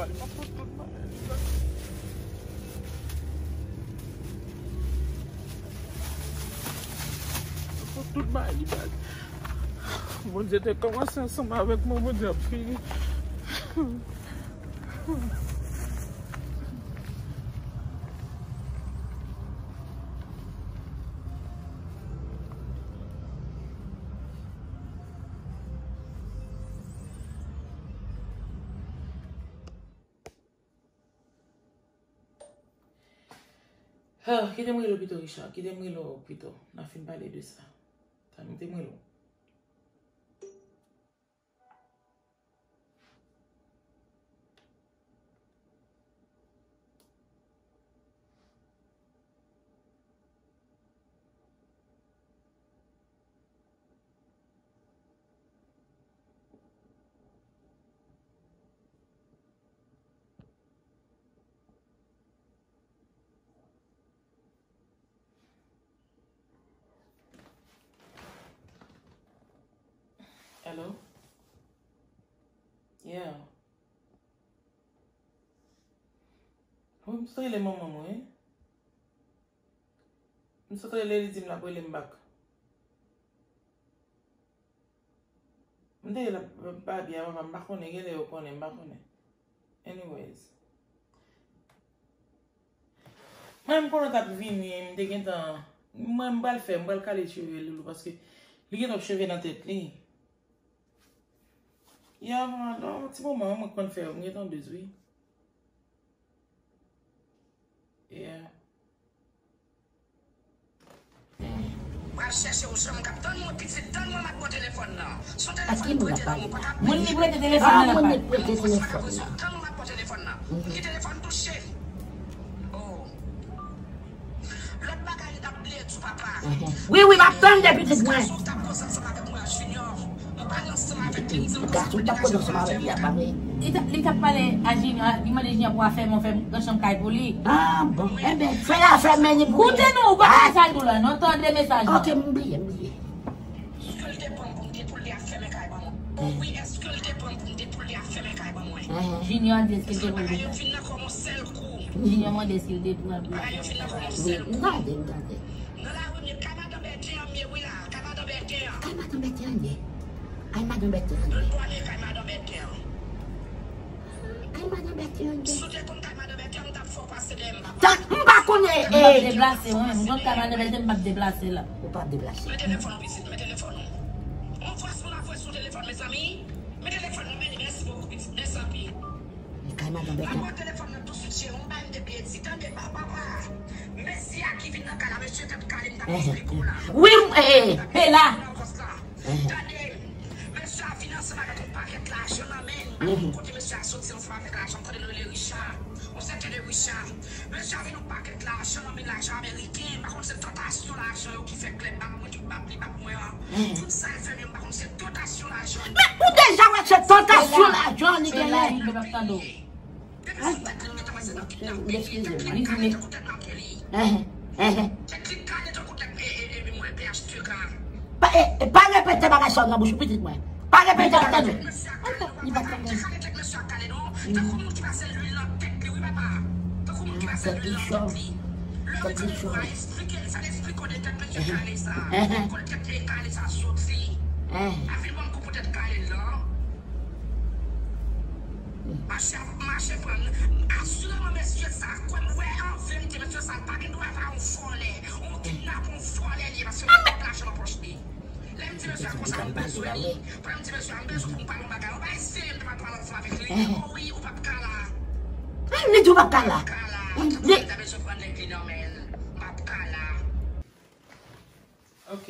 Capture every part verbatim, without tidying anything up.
Li pa pot tout bagay li ba. Li pa pot tout bagay li ba. Bondye te kòmanse ansanm avèk mwen, Bondye ap fini. Ah, kite m rele w pito, Richard. Kite m rele w pito. N a fin pale de sa. Tann, kite m rele w. Hello? Yeah. Wi, m sot rele manman mwen, wi. M sot rele, li di m l ap rele m back. M te rele Babi a, papa, m pa konnen, genlè yo konnen, m pa konnen. Anyways. Mwen, m konnen w t ap vini, m te gentan, mwen, m pral fè, m pral kale cheve Loulou, paske li gen twòp cheve nan tèt li. Ya, nan yon ti moman, mwen konn fè, m gen tondeuse, wi. Yeah. Pral chèche yon janm k ap tann mwen, pitit, tann mwen, m ap pran telefòn nan. Son telefòn ki prete nan men w, pa ka peye. Moun li prete telefòn nan, papa. Moun li prete telefòn nan. Tann mwen, m ap pran telefòn nan. Ki telefòn touche? Oh. Lòt bagay li t ap bliye di w, papa. Wi, wi, m ap tande, pitit mwen. Ou t ap koze ansanm avèk mwen, Junior. Mwen pale ansanm avèk li, m di l koze pou degaj ansanm avèk li a, pa vre? Li t ap, li t ap pale a Junior, li mande Junior pou al fèmen, fèmen yon chanm kay pou li. Ah, bon. Enben, fè l al fèmen li pou li. Koute non, ou pa konn sa l di w la, non, tande mesaj la. Ok, m bliye, m bliye. Èske l te pran m pou m te pou l te al fèmen kay ban mwen? Wi, èske l te pran m pou m te pou l te al fèmen kay ban mwen? Junior di èske l te pran m pou l te. Bagay yo vin nan kò m yon sèl kou. Junior mande èske l te pran l pou l te. Bagay yo vin nan kò m yon sèl kou. Nan lari m ye, kay madan Bèten an m ye wi la, kay madan Bèten an. Kay madan Bèten an ye. Kay madan Bèten an ye. Bòn bòn e kay madan Bèten an. Kay madan Bèten an ye. Si w te konn kay madan Bèten an, m t ap fè w pase dèyè m, papa. M pa konnen. M p ap deplase, wi. M konn kay madan Bèten, m p ap deplase la. Ou p ap deplase. Men telefòn ou, pitit, men telefòn ou. On fwa si w la voye sou telefòn, mezanmi. Men telefòn ou, men li, mèsi bokou, pitit, mèsi anpil. Li kay madan Bèten. Mwen pran telefòn nan touswit, cheri, yon bagay m te bliye di, tande, pa, papa. Mesye a ki vin nan kay la, mesye tèt kale, m t ap esplike w la. Wi, m, eh, eh, pe la. Tande, mesye a vin ansanm avèk yon pakèt lajan nan men l, m pa konn kote mesye a soti ansanm avèk lajan, tande, nou rele Richard, yon sèten de Richard. Mesye a vin yon pakèt lajan nan men, lajan ameriken, m pa konn se tantasyon lajan yo ki fè Clem bat mwen, tout bat li bat mwen an. Tout sa l fè m yo, m pa konn se tantasyon lajan. Men ou deja wè se tantasyon lajan li genyen. Depi sou tèt li, m gentan wè se nan kidnape li, tèt li kale tankou tèt Martelly. Tèt li kale tankou tèt, e, e, e, mwen, P H T K. Pa, e, e, pa repete bagay sa nan bouch ou, pitit mwen. Pa repete, pa tande. Li pa tande. Tankou moun ki pase lwil nan tèt li, wi, papa. Tankou moun ki pase lwil nan tèt li. Lè w tande yo a esplike, sa te esplike w de tèt mesye kale sa. Kote tèt kale sa soti. A vin ban m kou pou tèt kale l lan. Mache ap mache pran. Asireman, mesye sa, kwè m, wè an verite, mesye sa, l pa gen dwa pa yon vòlè. Yon kidnapè, yon vòlè li ye, paske l gen lajan nan pòch li. Lè m di mesye a konsa, m bezwen li. Pandan m di mesye a, m bezwen pou m pale yon bagay. Ou pa eseye m te pral pale ansanm avèk li. O wi, ou p ap ka la. Li di ou p ap ka la. Ou pa ka la. Li ta bezwen pran nèg li nan men l. M p ap ka la. Ok.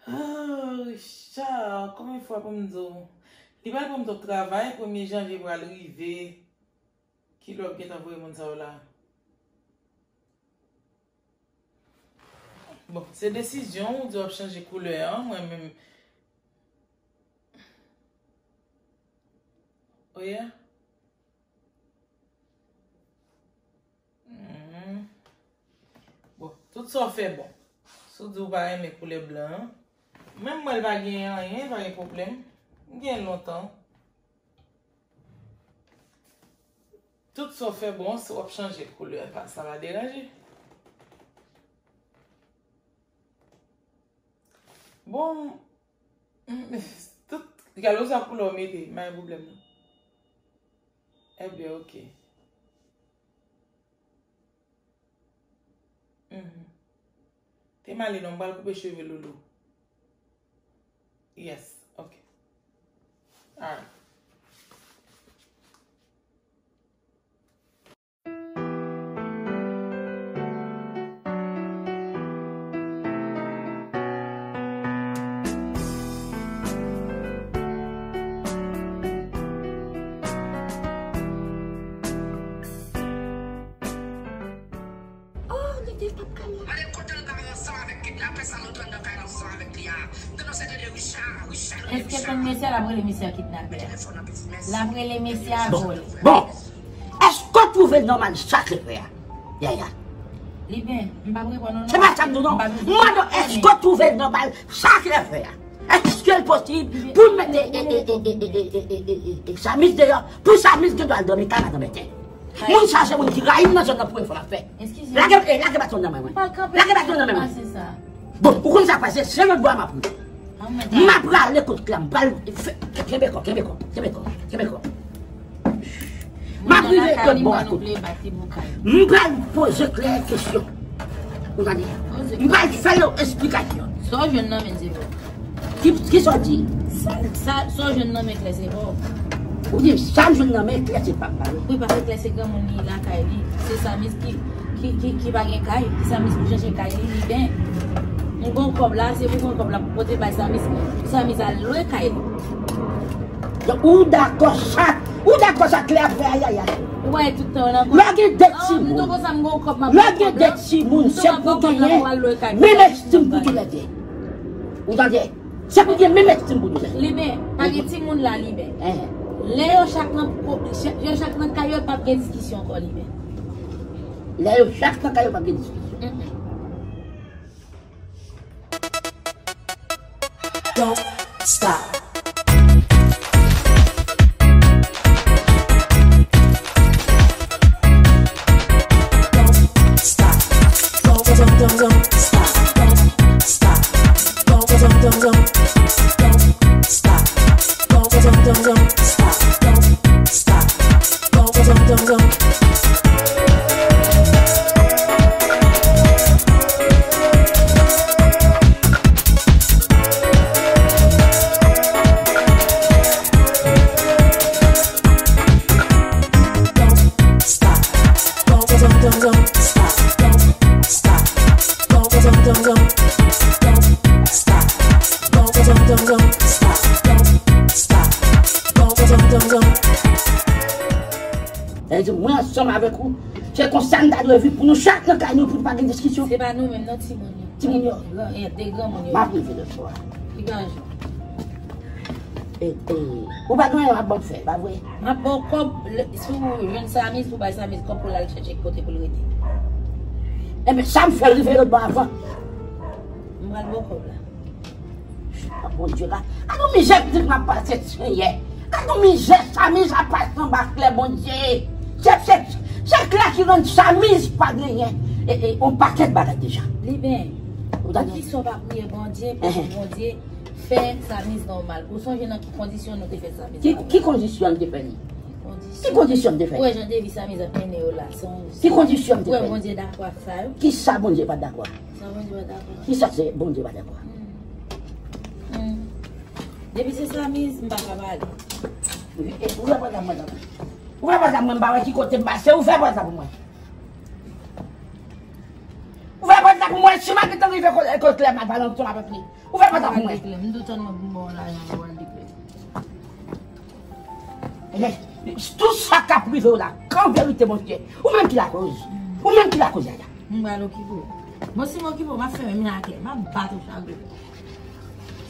Ah, Richard, konbyen fwa pou m di w? Li pral pran m twòp travay, premye janvye pral rive. Kilè w ap gentan voye moun sa yo la? Bon, se desizyon w, ou di w ap chanje koulè an, mwen menm. Oh yeah? Mhm. Bon, tout sa w fè bon. Si w di w pa renmen koulè blan an, menm mwen l pa gen anyen, pa gen pwoblèm. M gen lontan. Tout sa w fè bon, si w ap chanje koulè, pa, sa pa deranje. Bon, tout, gade sa koulè w mete, pa gen pwoblèm non. Ebyen, oke. Mhm. Te male non, m pral koupe cheve Loulou. Yes, ok. Alright. Oh, nèg yo p ap kalme. Mande kote l bay ansanm avèk kidnapè sa nou t anndan kay la ansanm avèk li a. Denonse de Richard, Richard, Èske konn mesye a, l ap rele mesye a kidnapè a? L ap rele mesye a vòlè. Bon, èske w twouve l nòmal sa ke l fè a? Yaya. Li byen, m p ap reponn ou non. Se pa sa m di w non. M mande w, èske w twouve l nòmal sa ke l fè a? Èske l posib pou l mete e, e, e, Chamis deyò, pou Chamis gen dwa al dòmi kay madanm Etèn? Moun sa se moun ki rayi m nan zòn nan premye fwa m ap fè. Lage, eh, lage baton nan men mwen. Lage baton nan men mwen. Bon, ou konn sa k pase, se lòt bò a m ap pran. M ap prale kot klè, m pral fè, kenbe kò, kenbe kò, kenbe kò, kenbe kò. M ap rive lòt bò a tou. M pral poze klè kesyon. Ou tande? M pral fè yo esplikasyon. Sa w jwenn nan men Djevò? Ki, ki sa w di? Sa, sa, sa w jwenn nan men Klè se pa w. Ou di, sa m jwenn nan men Klè se pa m, pa vre? Wi, paske Klè se granmoun li lakay li. Se Samis ki, ki, ki, ki pa gen kay. Se Samis pou chèche kay li, li byen. M gon kòb la, se pou gon kòb la pou pote bay Samis. Pou Samis al lwe kay li. Donk, ou dakò sa, ou dakò sa Klè ap fè a, Yaya? Ou wè tout tan nan. Lè w gen de timoun, lè w gen de timoun, se pou genyen menm estim pou toulède. Ou tande? Se pou gen menm estim pou toulède. Liben, pa gen timoun la, Liben. Lè yo chak nan, yo chak nan kay yo, p ap gen diskisyon ankò, Liben. Lè yo chak nan kay yo, p ap gen diskisyon. Don't stop. Don't stop. Don't, don't, don't, don't stop. Don't stop. Don't, don't, don't, don't, don't stop. Don't stop. Don't, don't, don't, don't stop. Don't stop. Don't, don't, don't, don't. Don't stop. Don't, don't, don't, don't stop. Don't stop. Don't, don't, don't, don't. Don't stop. Don't, don't, don't, don't stop. Don't stop. Sa vle di, mwen ansanm avèk ou, se konsa n ta dwe viv pou nou chak nan kay nou, pou nou pa gen diskisyon. Se pa nou menm, non, timoun yo. Timoun yo. Gran, e, de granmoun yo. M ap rive lòt bò a. Ki granmoun? E, e, ou pa gen anyen w ap ban m fè, pa vre? M ap ba w kòb, lè, si w jwenn Samis, pou bay Samis kòb pou l al chèche kote pou l rete. Enben, sa m fè rive lòt bò avan. M pral ba w kòb la. Bondye la. Gad yon mizè pitit m ap pase, Senyè. Gad yon mizè Samis ap pase anba Klè, Bondye. Se, se, se Klè ki rann Samis pa genyen, e, e, yon pakèt bagay deja. Liben, poukisa w pa priye Bondye pou Bondye fè Samis nòmal? Ou sonje nan ki kondisyon nou te fè Samis? Ki, ki kondisyon n te fè li? Ki kondisyon n te fè? Ou wè jan devi Samis ap mennen yo la. Ki kondisyon n te fè? Ou wè Bondye dakò ak sa yo? Kisa Bondye pa dakò? Sa Bondye pa dakò. Kisa se Bondye pa dakò? Hmm. Hmm. Depi se Samis, m pa ka pale. Ou fè pòt la mwen, ou fè pòt la mwen, m pa wè ki kote m pase, ou fè pòt la pou mwen. Ou fè pòt la pou mwen, si m a gentan rive kote Klè, m a pale ansanm avèk li. Ou fè pòt la pou mwen. M tou tann mwen pou m ba w lajan pou w al di Klè. Ebyen, tout sa k ap rive w la, an verite, Bondye, ou menm ki lakoz. Ou menm ki lakoz, Yaya. M pral okipe w. Bon, si m okipe w, m ap fè menm jan ak Klè. M ap bat ou chak jou.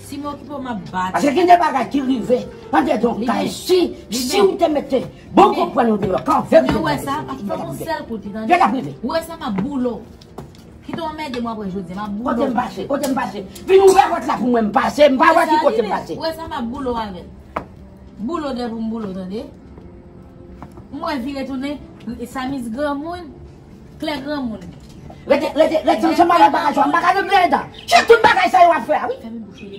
Si m okipe w, m ap bat ou. Paske gen de bagay ki rive anndan yon kay. Si, si w te mete bon konprann ou deyò, an verite, Bondye, ou wè sa, fòk yon sèl kout, tande. Ou wè sa, m ap boule w. Kite w anmède m apre jodi a, m ap boule w. Kote m pase? Kote m pase? Vin ouvè pòt la pou mwen, m pase, m pa wè ki kote m pase. Ou wè sa, m ap boule w avè l. Boule w dèyè pou m boule w, tande. M wè vire tounen, Samiz granmoun, Klè granmoun. Rete, rete, rete ansanm avè bagay sa, m pa ka nan plen dan. Se tout bagay sa yo ap fè a, wi.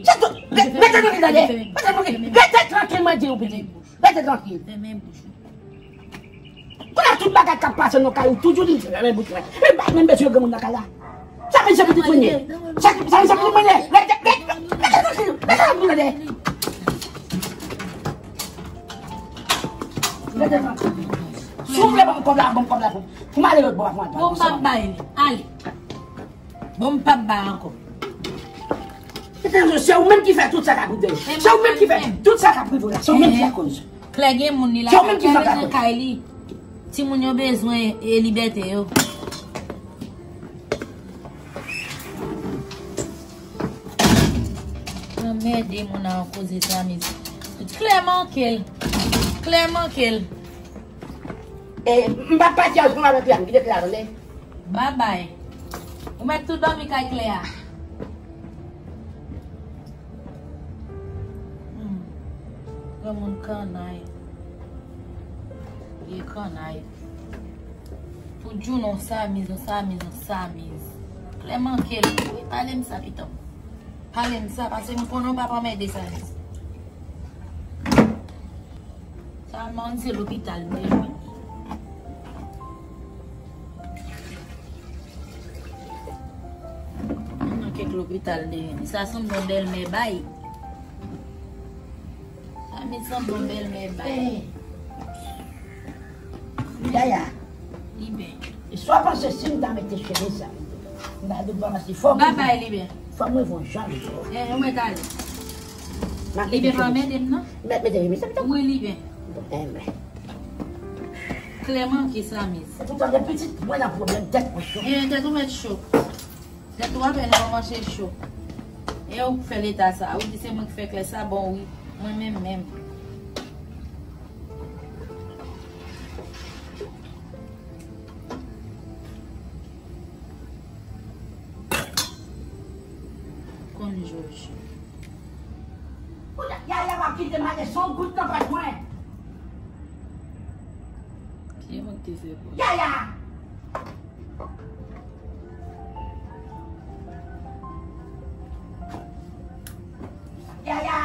Se tout, re-, rete trankil, tande. Rete trankil, rete trankil, mwen di w, pitit. Rete trankil. Kounye a tout bagay k ap pase nan kay ou, toujou li fèmen bouch mwen. Li bay menm bezwen granmoun nan kay la. Sa vin se pitit mwen ye. Sa, sa vin se pitit mwen ye. Rete, rete, rete trankil. Rete trankil, tande. Rete trankil. Si w vle ban m kòb la, ban m kòb la pou, pou m ale lòt bò a pou m al pran. Bon, m p ap bay li. Ale. Bon, m p ap bay ankò. Se ou menm ki fè tout sa k ap rive. Se ou menm ki fè tout sa k ap rive la. Se ou menm ki lakòz. Klè gen moun li lakay, Klè bezwen kay li. Timoun yo bezwen e libète yo. Anmède moun nan koze sa, mezanmi. Klè manke l. Klè manke l. E, m pa pati ansanm avèk Klè, m kite Klè a, tande. Babay. Ou mèt tou dòmi kay Klè a. Hmm. Granmoun kannay. Vye kannay. Pou Djouno Samiz, on Samiz, on Samiz. Klè manke l. Wi, pale m sa, pitit. Pale m sa, paske m konnen w p ap anmède Samiz. Sa man se lopital m te jwenn. Nan kèk lopital de sa sanble yon bèlmè bay. Sa mi sanble yon bèlmè bay. Yaya. Li bèl. E sa w panse si m ta mete chemiz sa? M ta dwe panse fò m. Babay, li bèl. Fò mwen voye jan li. Eh, ou mèt ale. Li bèl pa mete m non. Mèt mete chemiz sa pito. Wi, li bèl. Bon, enben. Klè manke Samiz. Poutan gen pitit mwen nan pwoblèm tèt mwen cho. Eh, tèt ou mèt cho. Tèt ou apèn kòmanse cho. E ou k fè leta sa. Ou di se mwen k fè Klè sa bon wi. Mwen menm menm. Konn jòj. Yaya pa kite m ale san goud nan pòch mwen. Ki mwen te fè pou Yaya! Yaya!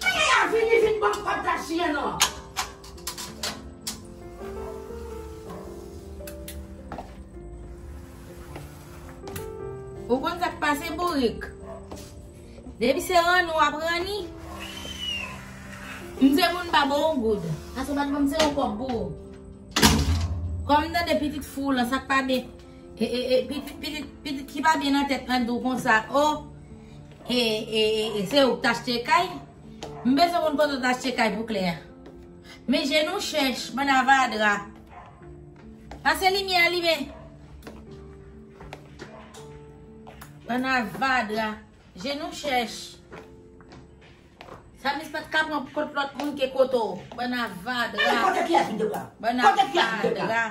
Yaya vini, vin ban m kòb taksi an non. Ou konn sa k pase bourik? Depi se ranni w ap ranni. M se moun pa ba w yon goud. Ase w pa t ban m se yon kòb pou ou. Kòm m tande pitit fou w lan, sa k pa byen. E, e, e, pi-, pi-, pitit, pitit ki pa byen nan tèt lan di w konsa, o, e, e, e, e, se ou k t achte kay? M bezwen konn kote w t achte kay pou Klè a. Men je nou chèch, bann avadra. Pase limyè a limen. Bann avadra. Je nou chèch. Samiz pa t ka pran kont lòt moun ke kote w. Bann avadra. Kote kiyès ou te pran? Bann avadra. Kote kiyès ou te pran?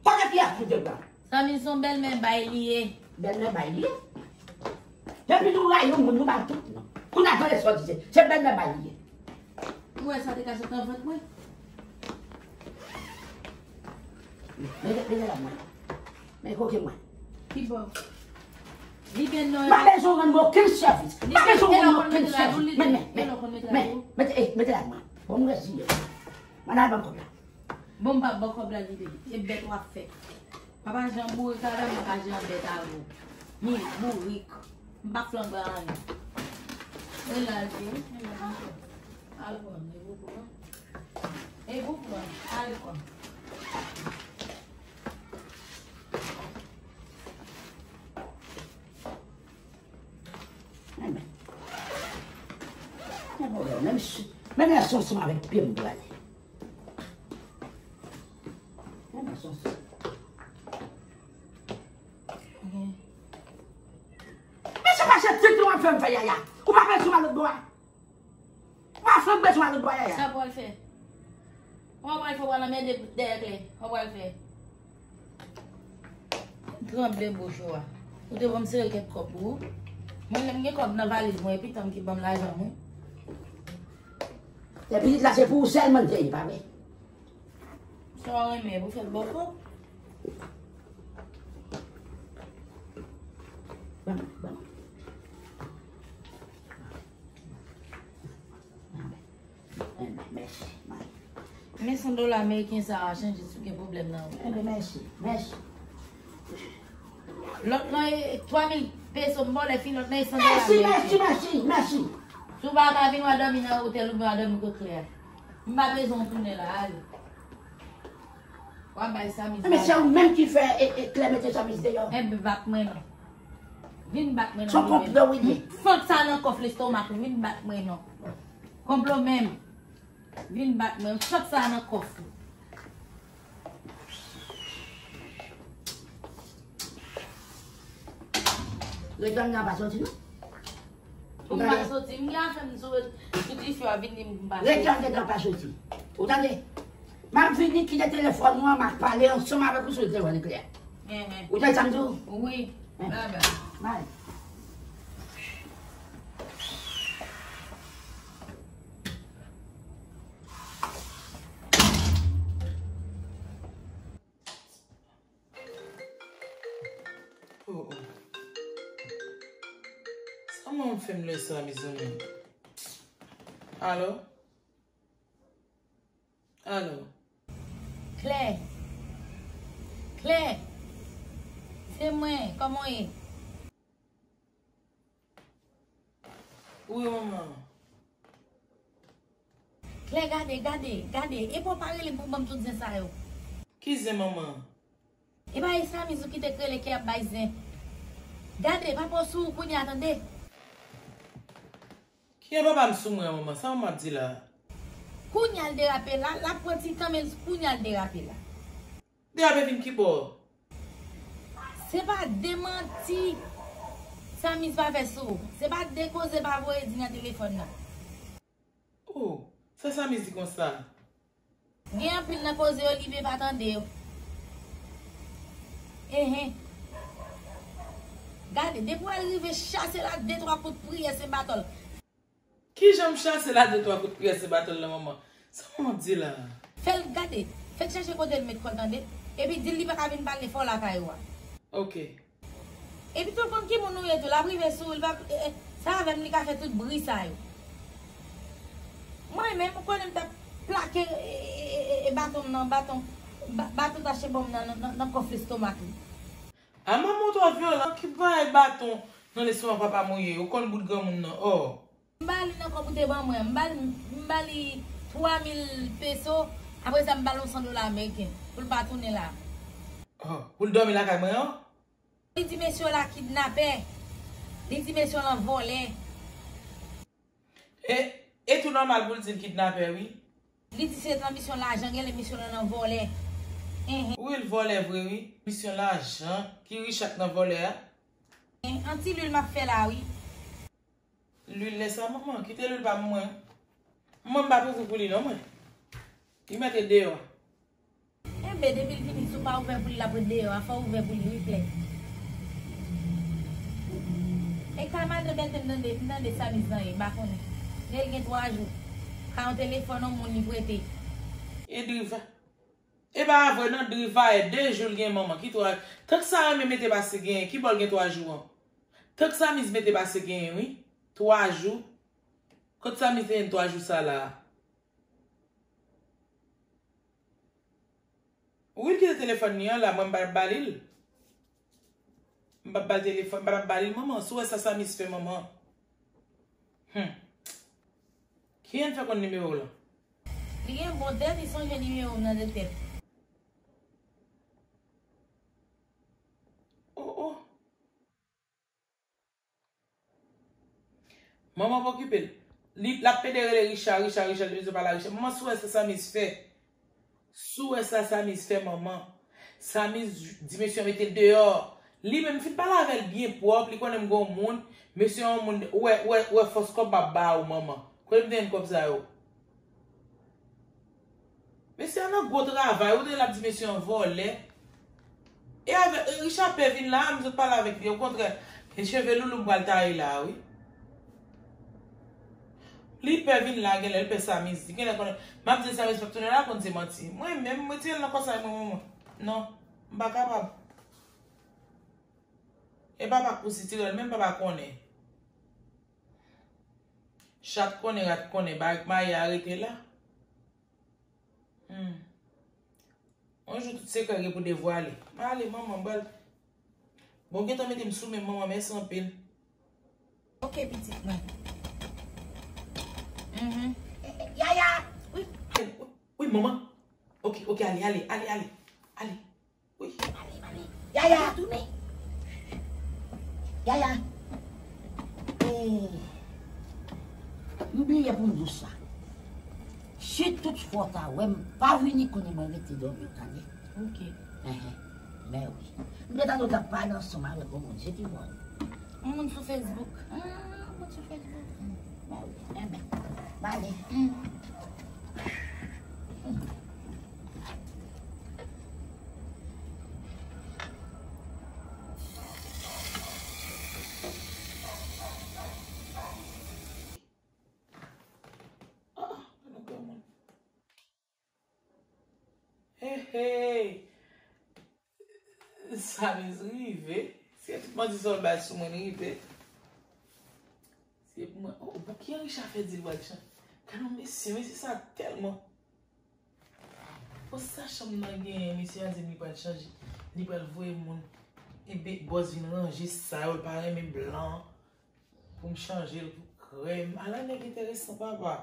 Kote kiyès ou te pran? Samiz se yon bèlmè bay li ye. Bèlmè bay li ye? Depi nou rayi yon moun, nou ba l tout non. Kounye a tande sa w di se, se bèlmè bay li ye. Ou wè sa te ka sot nan vant mwen? Mete, mete la mwen. Men koke mwen. Ki bò? Li byen non. M pa bezwen rann mwen okenn sèvis. M pa bezwen rann mwen okenn sèvis. Men, men, men, mete, eh, mete la mwen. Bon, m resi yo. Mwen al ban kòb la. Bon, m p ap ba w kòb la, Didi. E bèt w ap fè. Papa Jan bourik avè m, papa Jan bèt avè w. Mi bourik. M p ap flanbe anyen. E la l te, wi. Al pran, e boubou an. E boubou an, al pran. Enben. Gen pwoblèm. Menm si, menm lè se ansanm avèk pye m prale. Enben, se ansanm. Men se pa se tèt nou ap fè m fè Yaya. Ou pa bezwen m al lòt bò a. Ou pa bezwen m al lòt bò a, Yaya. Sa w pral fè? Kòman w pral fè w pral anmède dèyè Klè? Sa w pral fè? Tranble bouch ou a. Ou te ban m sere kèk kòb pou ou. Mwen menm gen kòb nan valiz mwen, epi tanm ki ban m lajan mwen. Se pitit la, se pou ou sèlman l te ye, pa vre? Sa w renmen, pou fè l bòkò? Ban mwen, ban mwen. Enben, mèsi, mèsi. Men san dola ameriken sa a chanje si w gen pwoblèm nan ou. Enben, mèsi, mèsi. Lòt lan e twa mil peso m ba w lè fini, lòt lan e san dola ameriken. Mèsi, mèsi, mèsi, mèsi. Si w pa ka vin, w a dòmi nan otèl oubyen w a dòmi kot Klè a. M pa bezwen w tounen la, ale. W a bay Samiz. Men se ou menm ki fè e, e, Klè mete Samiz deyò. Enben, bat mwen non. Vin bat mwen non. Son konplo wi li. Fank sa nan kòf lestomak ou, vin bat mwen non. Konplo menm. Vin bat mwen. Fank sa nan kòf ou. Reklame nan pa soti non. Pou m pa soti, m gen afè m sou, sou dife a vin di m pou m pa soti. Reklame nan pa soti. Ou tande? M ap vini kite telefòn ou an, m ap pale ansanm avèk ou sou telefòn Klè. Enhen. Ou tande sa m di w? Wi. Enhen. Bye bye. Bye. Oh, oh. Sa mwen fè m lè sa, mezanmi? Alo? Alo? Klè. Klè. Se mwen, kòman w ye? Wi, manman. Klè, gade, gade, gade. Epa w pa rele m pou ban m tout zen sa yo. Ki zen, manman? Epa e Samiz ou ki te k rele ki ap bay zen. Gade, papa w sou ou kounye a, tande. Kijan papa m sou mwen an, manman? Sa manman ap di la? Kounye a l derape la, l ap pran ti tan, men kounye a l derape la. Derape vin ki bò? Se pa de manti Samiz pa fè sou ou. Se pa de koze pa voye di nan telefòn nan. Oh, sa Samiz di konsa? Gen anpil nan koze yo, li vle pa tande yo. Enhen. Gade, depi w al rive chase la de twa kout priyè se batòl. Kijan m chase la de twa kout priyè se batòl la, manman? Sa manman di la? Fè l gade. Fè l chèche kote l met kò l, tande. Epi di l li pa ka vin pale fò lakay ou a. Ok. Epi tou l konn ki moun ou ye tou, l ap rive sou ou, li pa, e, e, sa avè m li ka fè tout bri sa yo. Mwen menm, ou konnen m t ap plake, e, e, e, e, baton m nan, baton, ba-, baton tache bon m nan, nan, nan, nan kòf lestomak li. A manman w twò vyolan, ki bagay baton nan lestomak papa m ou ye, ou konn bout granmoun nan, oh. M ba li nan kòb ou te ban mwen an. M ba li, m ba li twa mil peso. Apre sa, m ba l yon san dola ameriken pou l pa tounen la. Oh, pou l dòmi lakay mwen an? Li di mesye w la kidnapè. Li di mesye w lan vòlè. E, e tou nòmal pou l di l kidnapè, wi. Li di se nan misyon lajan, genlè misye w lan nan vòlè. Enhen. Wi, l vòlè vre, wi. Misyon lajan, ki Richard nan vòlè a. An ti lwil m ap fè la, wi. Lwil lè sa, manman, kite lwil pa mwen. Mwen m pa p ouvri pou li non, mwen. Li mèt ret deyò. Enben, depi l vini, si w pa ouvè pou li, l ap ret deyò a, fò w ouvè pou li, wi, Klè. E ka malgre bèlte m tande, m tande Samiz nan ye, m pa konnen. Lè l gen twa jou, ka yon telefòn yon moun li prete. E Driva. E pa vre non, Driva e de jou l gen manman, ki twa, tank sa renmen mete pase genyen, ki bò l gen twa jou an? Tank Samiz mete pase genyen, wi. Twa jou. Kot Samiz te jwenn twa jou sa la a? Wi, l kite telefòn li an la, mwen m pa t ap ba li l. M p ap ba l telefòn, m pa t ap ba li l, manman. Si w wè sa Samiz fè manman. Hmm. Kijan l fè konn nimewo w lan? Li gen bon tèt, li sonje nimewo m nan de tèt. Oh, oh. Manman pa okipe l. Li, l ap pede rele Richard, Richard, Richard, li bezwen pale a Richard. Manman, si w wè sa Samiz fè. Si w wè sa Samiz fè, manman. Samiz di mesye an mete l deyò. Li menm fin pale avè l byen pwòp, li konnen m gon moun. Mesye an moun, ou wè, ou wè, ou wè fòs kòb m ap ba ou, manman. Kote m te jwenn kòb sa yo? Mesye an nan gwo travay, ou tande l ap di mesye an vòlè. E avè, e Richard pè vin la, m sot pale avèk li. Okontrè, e cheve Loulou m pral taye la, wi. Li pè vin la, genlè, li pè Samiz. Li genlè konnen. M ap di l Samiz p ap tounen la, konn se manti. Mwen menm, m retire l nan kò sa, mwen, mwen, mwen. Non, m pa kapab. E papa k pou sitirè l, menm papa konnen. Chat konnen, rat konnen, bagay k maye a rete la. Hmm. Yon jou tout sekrè gen pou devwale. M ale, manman, m pral. Bon, gentan mete m sou men, manman, mèsi anpil. Ok, pitit mwen. Mhm. Eh, eh, Yaya! Wi. Wi, manman. Ok, ok, ale, ale, ale, ale. Ale. Wi. Yaya! Yaya! Eh, m bliye pou m di w sa. Si tout fwa w ta wè m pa vini kounye mwen rete dòmi, tande? Ok. Enhen. Mèsi. M te tande w t ap pale ansanm avèk yon moun. Se ki moun? Yon moun sou Facebook. Ah, yon moun sou Facebook. Mèsi. Enben, m ale. Mm. Ah, ah, pa nan kè moun. Hey, hey. Samiz rive. Se tout manti sa w bay sou mwen rive. Se pou mwen. Oh, pou ki Richard fè di l pral chan-, gade yon mesye, mesye sa tèlman. Bon, sa chanm nan genyen, mesye a di m li pral chanje, li pral voye moun. Ebyen, bòs vin ranje sa yo, l pa renmen blan. Pou m chanje l pou krèm. Ala nèg enteresan, papa.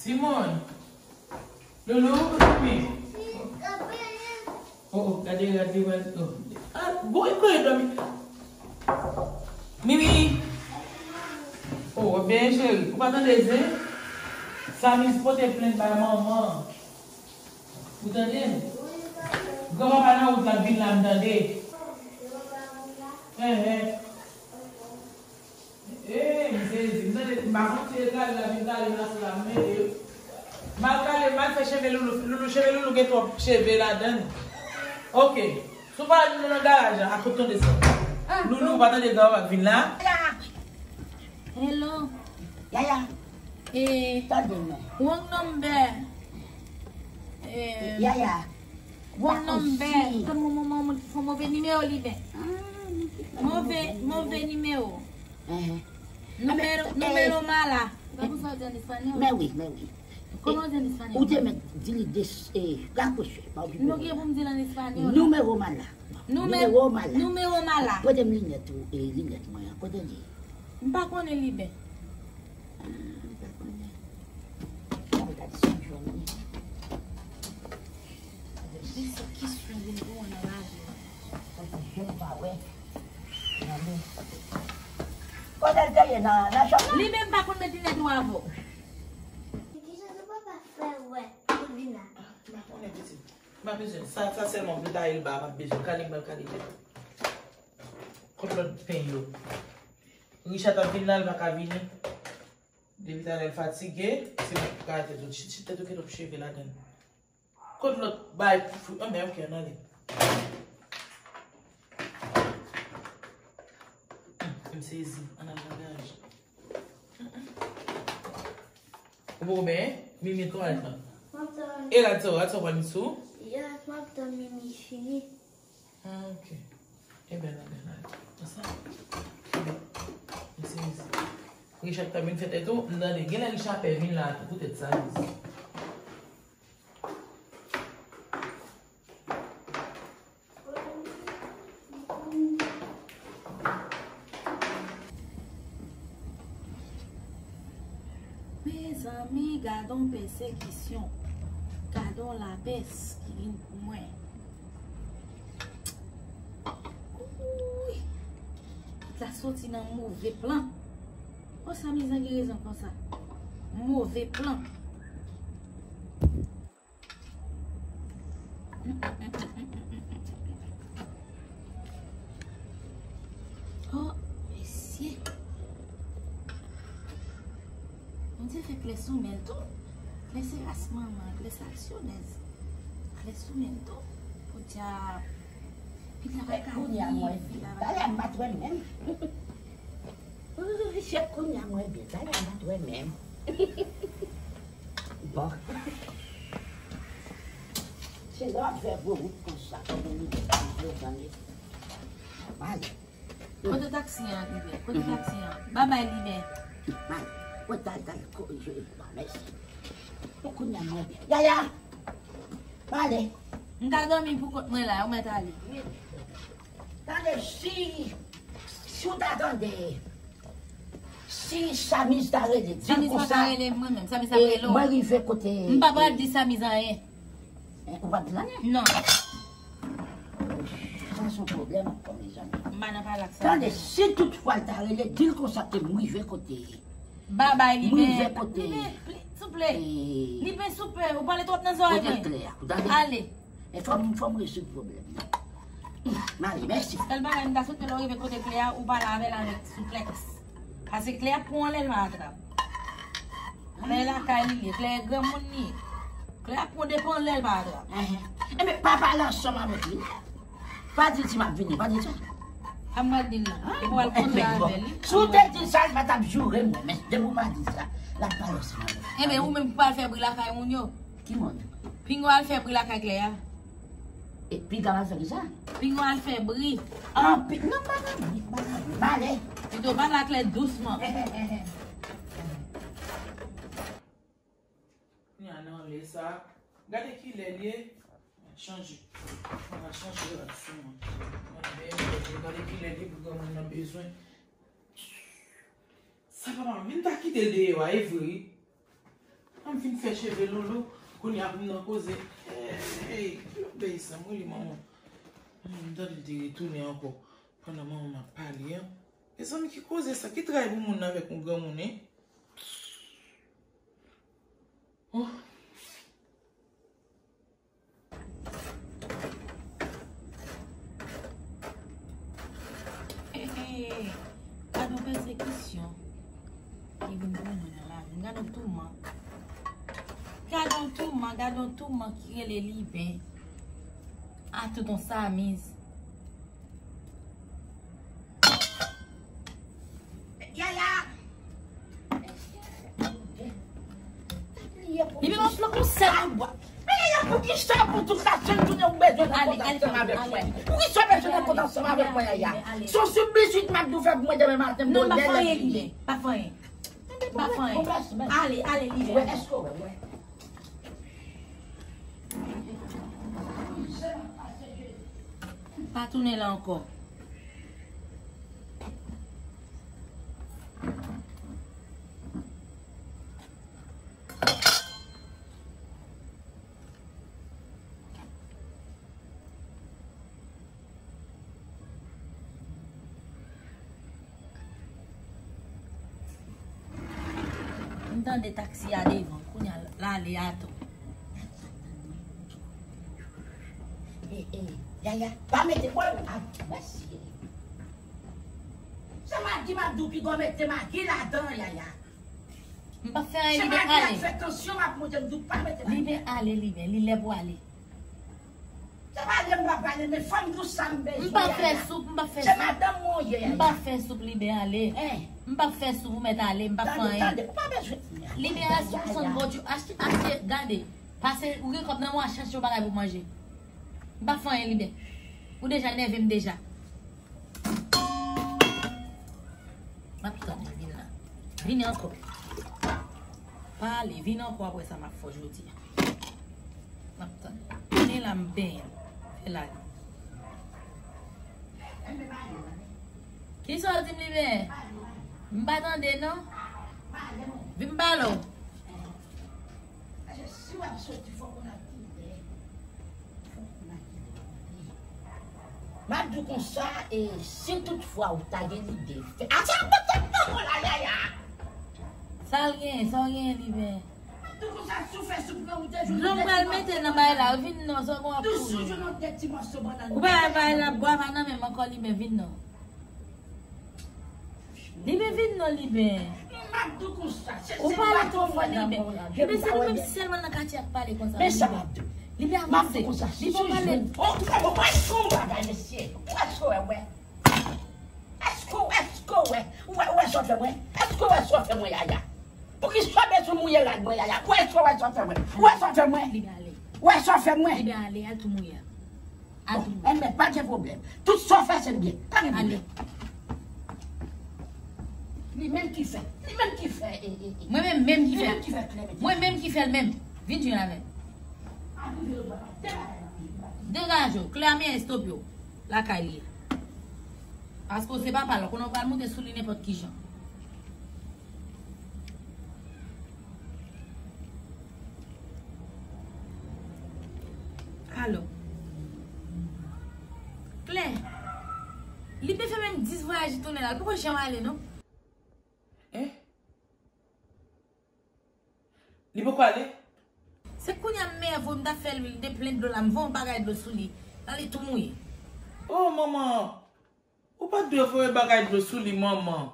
Simon. Loulou, ou konn mi? Oh, oh, gade, gade, gade. Oh. Ah, bon, e kote dòmi? Mimi. Oh, w ap byen, cheri? Ou pa tande zen? Samiz pote plent bay manman. Ou tande m? Granpapa nan wout la, l ap vin la, m tande. Enhen. Ee, m sezi. M tande, m pa konn si e kale l ap vin kale m la sou la, m mete yo. M al kale, m al fè cheve Loulou. Loulou, cheve Loulou gen twòp cheve ladan l. Ok. Si w pa di nou nan garaj la, a kot tande sa? Ah, Loulou, ou pa tande granpapa ap vin la? Hello. Yaya. Eh, tande non. Wrong number. Eh, Yaya. Wrong number. Tann yon moman, moun ki fè move nimewo li ben. Ah, move, move nimewo. Enhen. Nimewo, nimewo mala. Ou ka konn sa w di an espanyòl? Men wi, men wi. Kòman w di an espanyòl? Ou te mèt di li de, eh, rakwoche, pa okipe. Nou gen pou m di l an espanyòl. Nimewo mala. Nimewo mala. Nimewo mala. Pote m linèt ou, eh, linèt mwen an. Kote l ye? M pa konnen li ben. Ah, m pa konnen. Mwen gade si m jwenn li. Li se ki sou vin pou mwen nan lavi. Kote je m pa wè. Nan men. Kote l te ye nan, nan chanm nan? Li menm pa konn met linèt ou avè w. Kijan nou papa fè wè pou l vin la? Ah, m pa konnen pitit. M pa bezwen. Sa, sa sèlman pou taye l ba, m ap bezwen. Kale m pral kale tèt. Kot lòt peny yo? Richard ap vin la, l pa ka vini. Depi talè l fatige, se mwen ki kale tèt ou. Chit, chit tèt ou, gen twòp cheve ladan l. Kot lòt bay pou fou? Anben, ok, ann ale. M sezi, ann al nan garaj. Ou poko benyen? Mimi, kòman l ap fè? M ap tann. E rad sa, rad sa w pral met sou? Yes, m ap tann Mimi fini. Ah, ok. Ebyen, ann al, ann al. Ansanm. M sezi. Richard ta vin fè tèt ou, m tande. Genlè Richard pè vin la tou, poutèt sa, m di. Mezanmi, gadon pèsekisyon. Gadon lapès ki vin pou mwen. Wouy! Sa soti nan move plan. O, sa mizè gen rezon konsa. Move plan. Oh, mesye. Se fè Klè sou men l tou. Klè se ras manman, Klè se aksyonèz. Klè sou men l tou. Podyab. Pita pa ka viv, pita pa ka. Talè m pa t wè menm. Se kounye a mwen byen, talè m pa t wè menm. Bon. Se lè w ap fè gwo wout konsa, kòm yon nèg ki vle ganye. Mal. Kote taksi an rive? Kote taksi an? Babay Libè. Mal. Mwen tal, tal korije li la, mèsi. Pou kounye a mwen byen. Yaya! Pale. M ka dòmi pou kont mwen la, ou mèt ale. Tande, si, si w ta tande, si Samiz ta rele, di l konsa, Samiz pa ka rele mwen menm, Samiz ap rele w. Mwen rive kote. M pa pral di Samiz anyen. Ou pa di l anyen? Non. Sa se yon pwoblèm ankò, mezanmi. M pa nan pale ak sa. Tande, si toutfwa l ta rele, di l konsa ke m rive kote. Babay, li ben, li ben, souple. Li ben, souple. Ou pale twòp nan zòrèy mwen. Kote Klè a? Ou tande? Ale. E fò m, fò m rezoud pwoblèm nan. Mari, mèsi. Sèl bagay m ta swete lè w rive kote Klè a, ou pale avè l avèk souplès. Paske Klè ap pran anlè l pa atrap. Klè lakay li ye, Klè granmoun li ye. Klè ap pran depi anlè l pa atrap. Enben, pa pale ansanm avèk li. Pa di l si m ap vini, pa di l sa. Sa m pral di l la. Epi w al kontre avè li. Si w te di l sa, l pa t ap joure mwen, men depi w pa di l sa, l ap pale ansanm avèk mwen. Enben, ou menm pou al fè bri lakay moun yo. Ki moun? Pinga w al fè bri lakay Klè a. E piga w al fè kisa? Pinga w al fè bri. An, pi, non, pa nan bri, pa nan bri. M ale. Pito pale ak Klè dousman. Kounya nan lè sa, gade kilè l ye. Chanje. Mwen va chanje rad sou mwen. Mwen byen, gade kilè l ye pou granmoun nan bezwen. Sa papa m vin ta kite l deyò a, e vre wi. An m fin fè cheve Lolo, kounya pou m nan koze. Hey, ki lòt bèy sa, mwen li manman. M tande l te retounen ankò. Pandan manman m ap pale an. Mezanmi, ki koze sa? Ki tray pou moun avèk yon granmoun, en? Oh. Hey, hey, hey. Gade yon pèsekisyon ki vin pou mwen nan lavi m. Gade yon touman. Gade yon touman, gade yon touman ki rele Liben. A tout yon Samiz. Yaya! Li vin ap flòk yon sèl kout bwa. Men Yaya, poukisa pou tout la sèl jounen ou bezwen nan kont ansanm avèk mwen? Poukisa w bezwen nan kont ansanm avèk mwen, Yaya? Se yon sibliswit m ap di w fè pou mwen demen maten, m pa fè anyen, Liben. Pa fè anyen. Pa fè anyen. Ale, ale, Liben. Wè, èske w wè, wè? Pa tounen la ankò. M tande taksi a devan, kounya l ale atò. E, e, Yaya, pa mete bòl. A, mèsi. Se magi m ap di w piga w mete magi ladan, Yaya. M p ap fè anyen, Liben ale. Se magi la k fè tansyon m ap monte, m di w pa mete magi. Liben ale, Liben, li lè pou ale. Se pa ale m pa prale, men fò m di w sa m bezwen. M pa fè soup, m pa fè soup. Se madanm mwen w ye a. M pa fè soup, Liben ale. M pa fè soup, ou mèt ale, m pa fè anyen. Tande, tande, ou pa bezwen di m anyen. Liben, achte yon sandwich, achte, achte, gade. Pase, ou gen kòb nan men w, al chache yon bagay pou manje. M pa fè anyen, Liben. Ou deja nève m deja. M ap tann li vin la. Vini ankò. Pa ale, vini ankò apre sa m ap fè w jodi a. M ap tann. Vini la m benyen l. Fè la li. Kisa w di m li benyen? M pa tande non. Vin m pale w. Paske si w ap soti, fòk ou nan kilè. Fòk ou nan kilè. M ap di w konsa, e si toutfwa ou ta gen lide fè. Atè, atè, atè, atè, oh la, Yaya! Sa l gen, sa w gen, Liben? M ap di w konsa, si w fè soup nan ou te jwenn. Dlo m pral mete nan bay la, vin non, sa w gen w ap kouri. Ou pa bay la, bwa pa nan men m ankò, Liben, vin non. Liben, vin non, Liben. M ap di w konsa, se, ou se pale twò fò, Libè. Libè, se nou menm sèlman nan katye a k pale konsa. Men sa m ap di w. Libè, avanse. M ap di w konsa, si se jwenn, oh, ou wè, ou wè, ou wè yon bagay, mesye. Ou wè sa w wè, wè. Èske, èske w wè, ou wè, ou wè sa w fè mwen? Èske w wè sa w fè mwen, Yaya? Poukisa w bezwen mouye rad mwen, Yaya? Ou wè sa w wè sa w fè mwen? Ou wè sa w fè mwen? Libè, ale. Ou wè sa w fè mwen? Libè, ale, al tou mouye. Al tou mouye. Enben, pa gen pwoblèm. Tout sa w fè, se byen. Pa gen pwoblèm. Ale. Li menm ki fè. Li menm ki fè. E, e, e. Mwen menm, menm ki fè. Li menm ki fè, Clement. Mwen menm ki fè l menm. Vin jwenn avè m. Degaje w. Kle a men estop yo. Lakay li ye. Paske w se papa l, ou konnen w pral monte sou li nenpòt ki jan. Alò. Klè. Li te fè menm dis vwayaj li tounen la. Li poko janm ale, non? Hein? Li poko ale? Se kounye a m mèvo, m ta fè lwil, m te plen dlo la, m voye yon bagay dlo sou li. Nan li tou mouye. Oh, manman! Ou pa t dwe voye bagay dlo sou li, manman.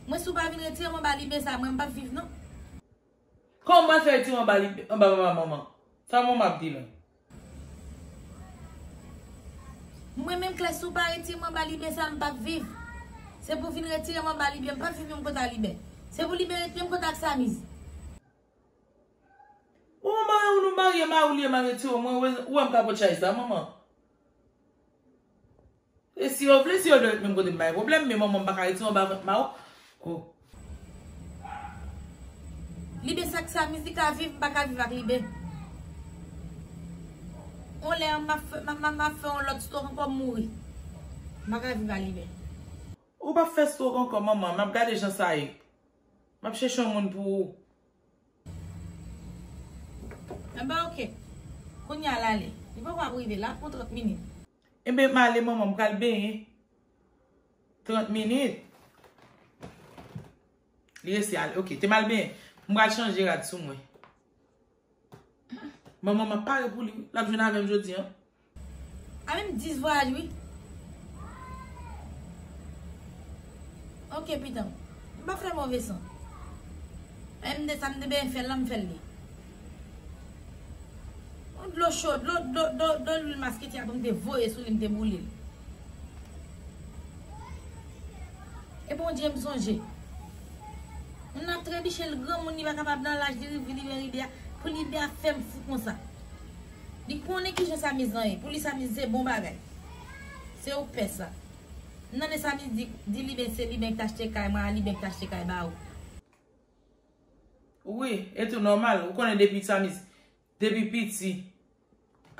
Mwen, si w pa vin retire m anba liben sa, mwen, m p ap viv, non. Kòman w fè retire anba liben, anba manman, manman? Sa manman ap di la? Mwen menm, Klè, si w pa retire m anba liben sa, m p ap viv. Se pou w vin retire m anba liben, m p ap viv menm kote a liben. Se pou liben retire m kote ak Samiz. Bon, manman, ou nou marye, mari w li ye, m a retire w, mwen, ou wè m ka pran chay sa, manman. E si yo vle, si yo vle ret menm kote m, pa gen pwoblèm, men manman m pa ka retire anba vant mari w. Oh. Liben sa k Samiz li ka viv, m pa ka viv ak liben. On lè m ap fè, m ap, m ap, m ap fè yon lòt stroke ankò, m mouri. M pa ka viv ak liben. Ou p ap fè stroke ankò, manman, m ap gade jan sa ye. M ap chèche yon moun pou ou. Enben, oke. Kounye a l ale. Li poko ap rive la, pran trant minit. Enben, m ale, manman, m pral benyen. Trant minit. Li resi ale. Oke, te m al benyen. M pral chanje rad sou mwen. Manman, m ap pare pou li. L ap jwenn avè m jodi a. A menm dis vwayaj, wi. Oke, pitan. M pa fè move san. M de sa, m te benyen fè l la, m fè l li. Yon dlo cho, dlo, dlo, dlo, dlo lwil masketi a pou m te voye sou li, m te boule l. E Bondye m sonje. Moun nan ap trebiche l granmoun, li pa kapab nan laj li rive, li men rive a, pou liben a fè m fou konsa. Li konnen kijan Samiz lan ye, pou li Samiz se bon bagay. Se ou k pè sa. M tande Samiz di, di liben se liben ki t achte kay, mwen a liben ki t achte kay ba ou. Wi, e tou nòmal, ou konnen depi Samiz, depi piti.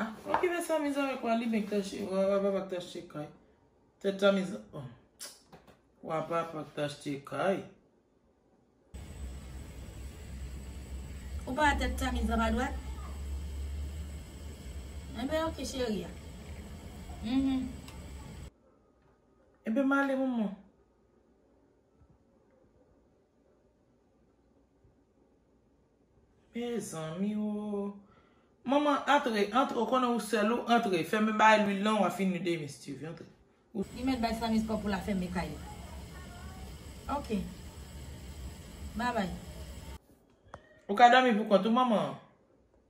Ah, okipe Samiz avèk ou a, liben ki t achte, wa, wa papa ki t achte kay. Tèt Samiz, oh. Wa papa ki t achte kay. Ou pa wè tèt Samiz lan pa dwat? Enben, oke, cheri a. Mhm. Enben, m ale, manman. Mezanmi, o. Manman, antre, antre, ou konnen ou sèl ou, antre. Fèmen bagay lwil lan, w a fini demen, Steve, antre. Li mèt bay Samiz kòb pou l a fèmen kay la. Oke. Babay. Ou ka dòmi pou kont ou, manman?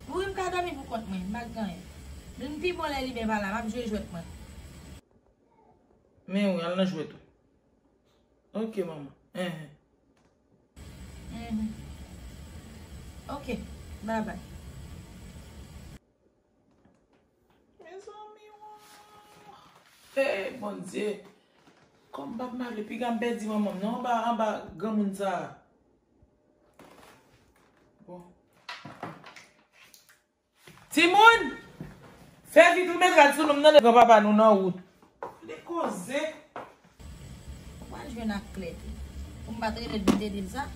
Wi, m ka dòmi pou kont mwen, m pa gen anyen. Men pi bon lè liben pa la, m ap jwe jwèt mwen. Men wi, al nan jwèt ou. Oke, manman. Enhen. Mhm. Oke, babay. Mezanmi, o. Hey, Bondye. Kòm m pa t mare, piga m pèdi manman m non, anba, anba granmoun sa a. Bon. Timoun! Fè vit, ou met rad sou nou, m tande granpapa nou nan wout. Li koze. Ou pral jwenn ak Klè tou. Pou m pa t rele l pou m te di l sa.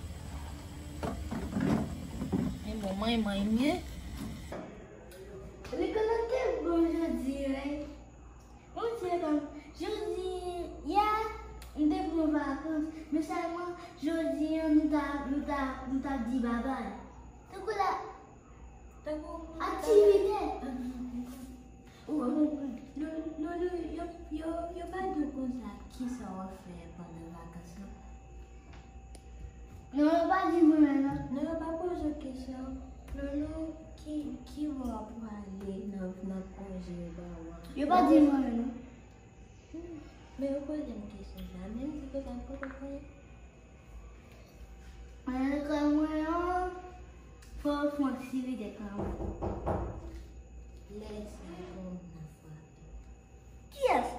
Men bon, manman, manman, manman. Lekòl la te bon jodi, wi. Bon, se kòm jodi, yè, m te pran vakans, men sèlman jodi a, nou ta, nou ta, nou ta di babay. Tankou la, tankou aktivite. Ou, ou, nou, nou, nou, yo, yo, yo pa di w konsa kisa w ap fè pandan vakans lan. Non, yo pa di m anyen non. Non, yo pa poze w kesyon. Loulou, ki, ki bò w prale nan, nan konje yo ba w an? Yo pa di m anyen non. Hmm. Men yo poze m kesyon sa. Men m di ke pa m konn anyen. Mwen lekòl mwen an, fò w fè yon swivi de kòman. Lè sa yo pran moun nan frape. Kiyès?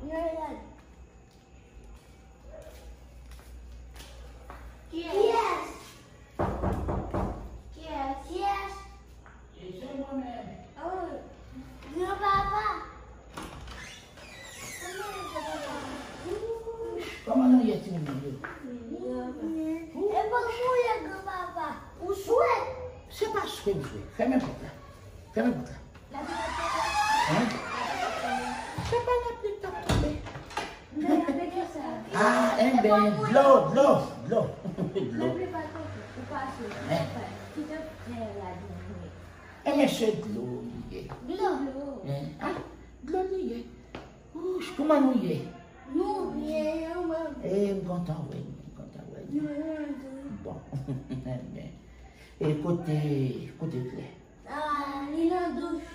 Mwen gade. Kiyès? Kiyès? Kiyès? E se mwen menm. Oh, granpapa. Kòman nou ye, timoun yo? E kòman ou ye, granpapa? Ou swe? Se pa swe m swe. Fèmen pòt la. Fèmen pòt la. Lapli t ap tonbe. Hein? Se pa lapli k t ap tonbe. Ah, enben, dlo, dlo, dlo. Dlo. Lapli pa tonbe, ou pa swe. Hein? Kite fè la di mwen. Enben, se dlo li ye. Dlo. Hein? Ah, dlo li ye. Ouch, kòman nou ye? Nou byen, wi. E, m kontan wè nou, m kontan wè nou. Nou byen tou. Bon, enben. E kote, kote Klè? Ah, li nan douch.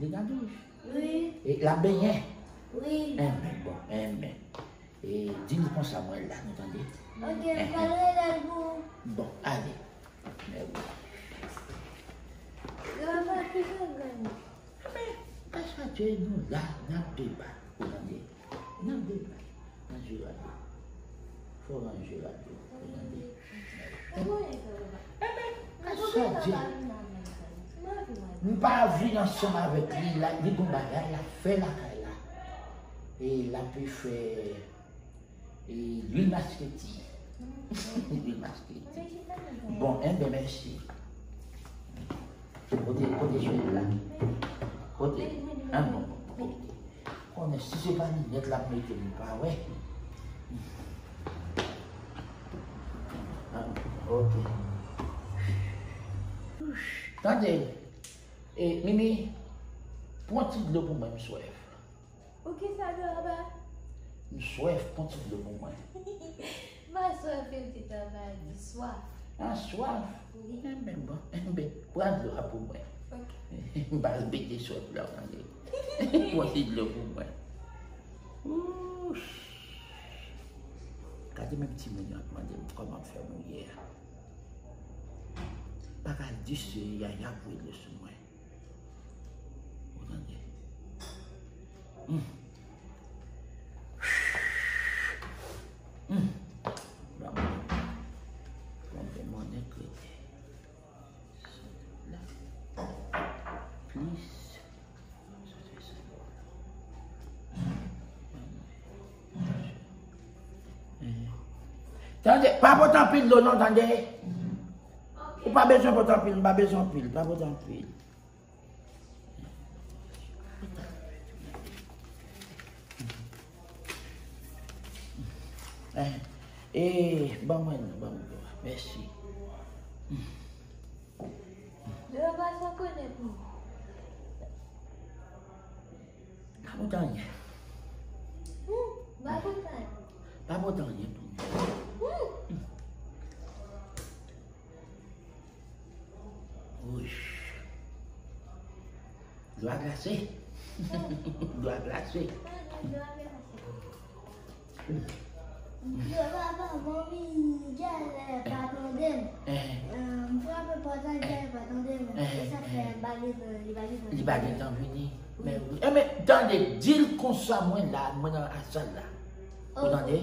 Li nan douch? Wi. E l ap benyen? Wi. Enben, bon, enben. E di l konsa mwen la, nou tande? Ok, m pral rele l pou ou. Bon, ale. Mèsi. Yo pa ki fè grann. Enben, gras a Dye, nou la, n ap debat. Ou tande? N ap debat. Ranje radyo. Fò w ranje radyo. Ou tande? Enben, gras a Dye. M pa vin ansanm avèk li, la, li gon bagay l ap fè lakay la. E l ap fè E lwil maskreti. Lwil maskreti. Bon, enben, mèsi. Kote, kote sou la? Kote? Ah, bon, bon, bon, kote? Konnen si se pa linèt l ap mete, m pa wè. Ah, ok. Tande, e, Mimi, pran ti dlo pou mwen, m swèf. Poukisa dlo anba? M swèf, pran ti dlo pou mwen. M pa swèf, pitit anba di swaf. Ah, swaf? Wi. Enben, bon, enben, pran dlo a pou mwen. Ok. M pa repete swèf la, w tande. Pran ti dlo pou mwen. Ouch. Gade menm timoun yo ap mande m kòman m fè mouye a. Pa ka di se yaya voye dlo sou mwen. Ou tande? Hmm. Hmm. Ban mwen. Konbyen monnen k rete? La. Plis. Tande, pa pote anpil dlo non, tande. Ou pa bezwen pote anpil, m pa bezwen anpil, pa pote anpil. Eh, eh, ban mwen non, ban mwen non. Mèsi. Yo pa sa konnen pou. Pa pote anyen. Hmm, pa pote anyen. Pa pote anyen pou mwen. Hmm. Wouch. Dlo a glase. Dlo a glase. Yo, papa, manmi, genlè pa tande m. Eh. Eh, m frape pòt la, genlè pa tande m. Eh, se sa k fè eh. Li pa gentan, li pa gentan. Li pa gentan vini. Wi. Men, eh, men, tande, di l konsa, mwen la, mwen nan sal la. Ou tande?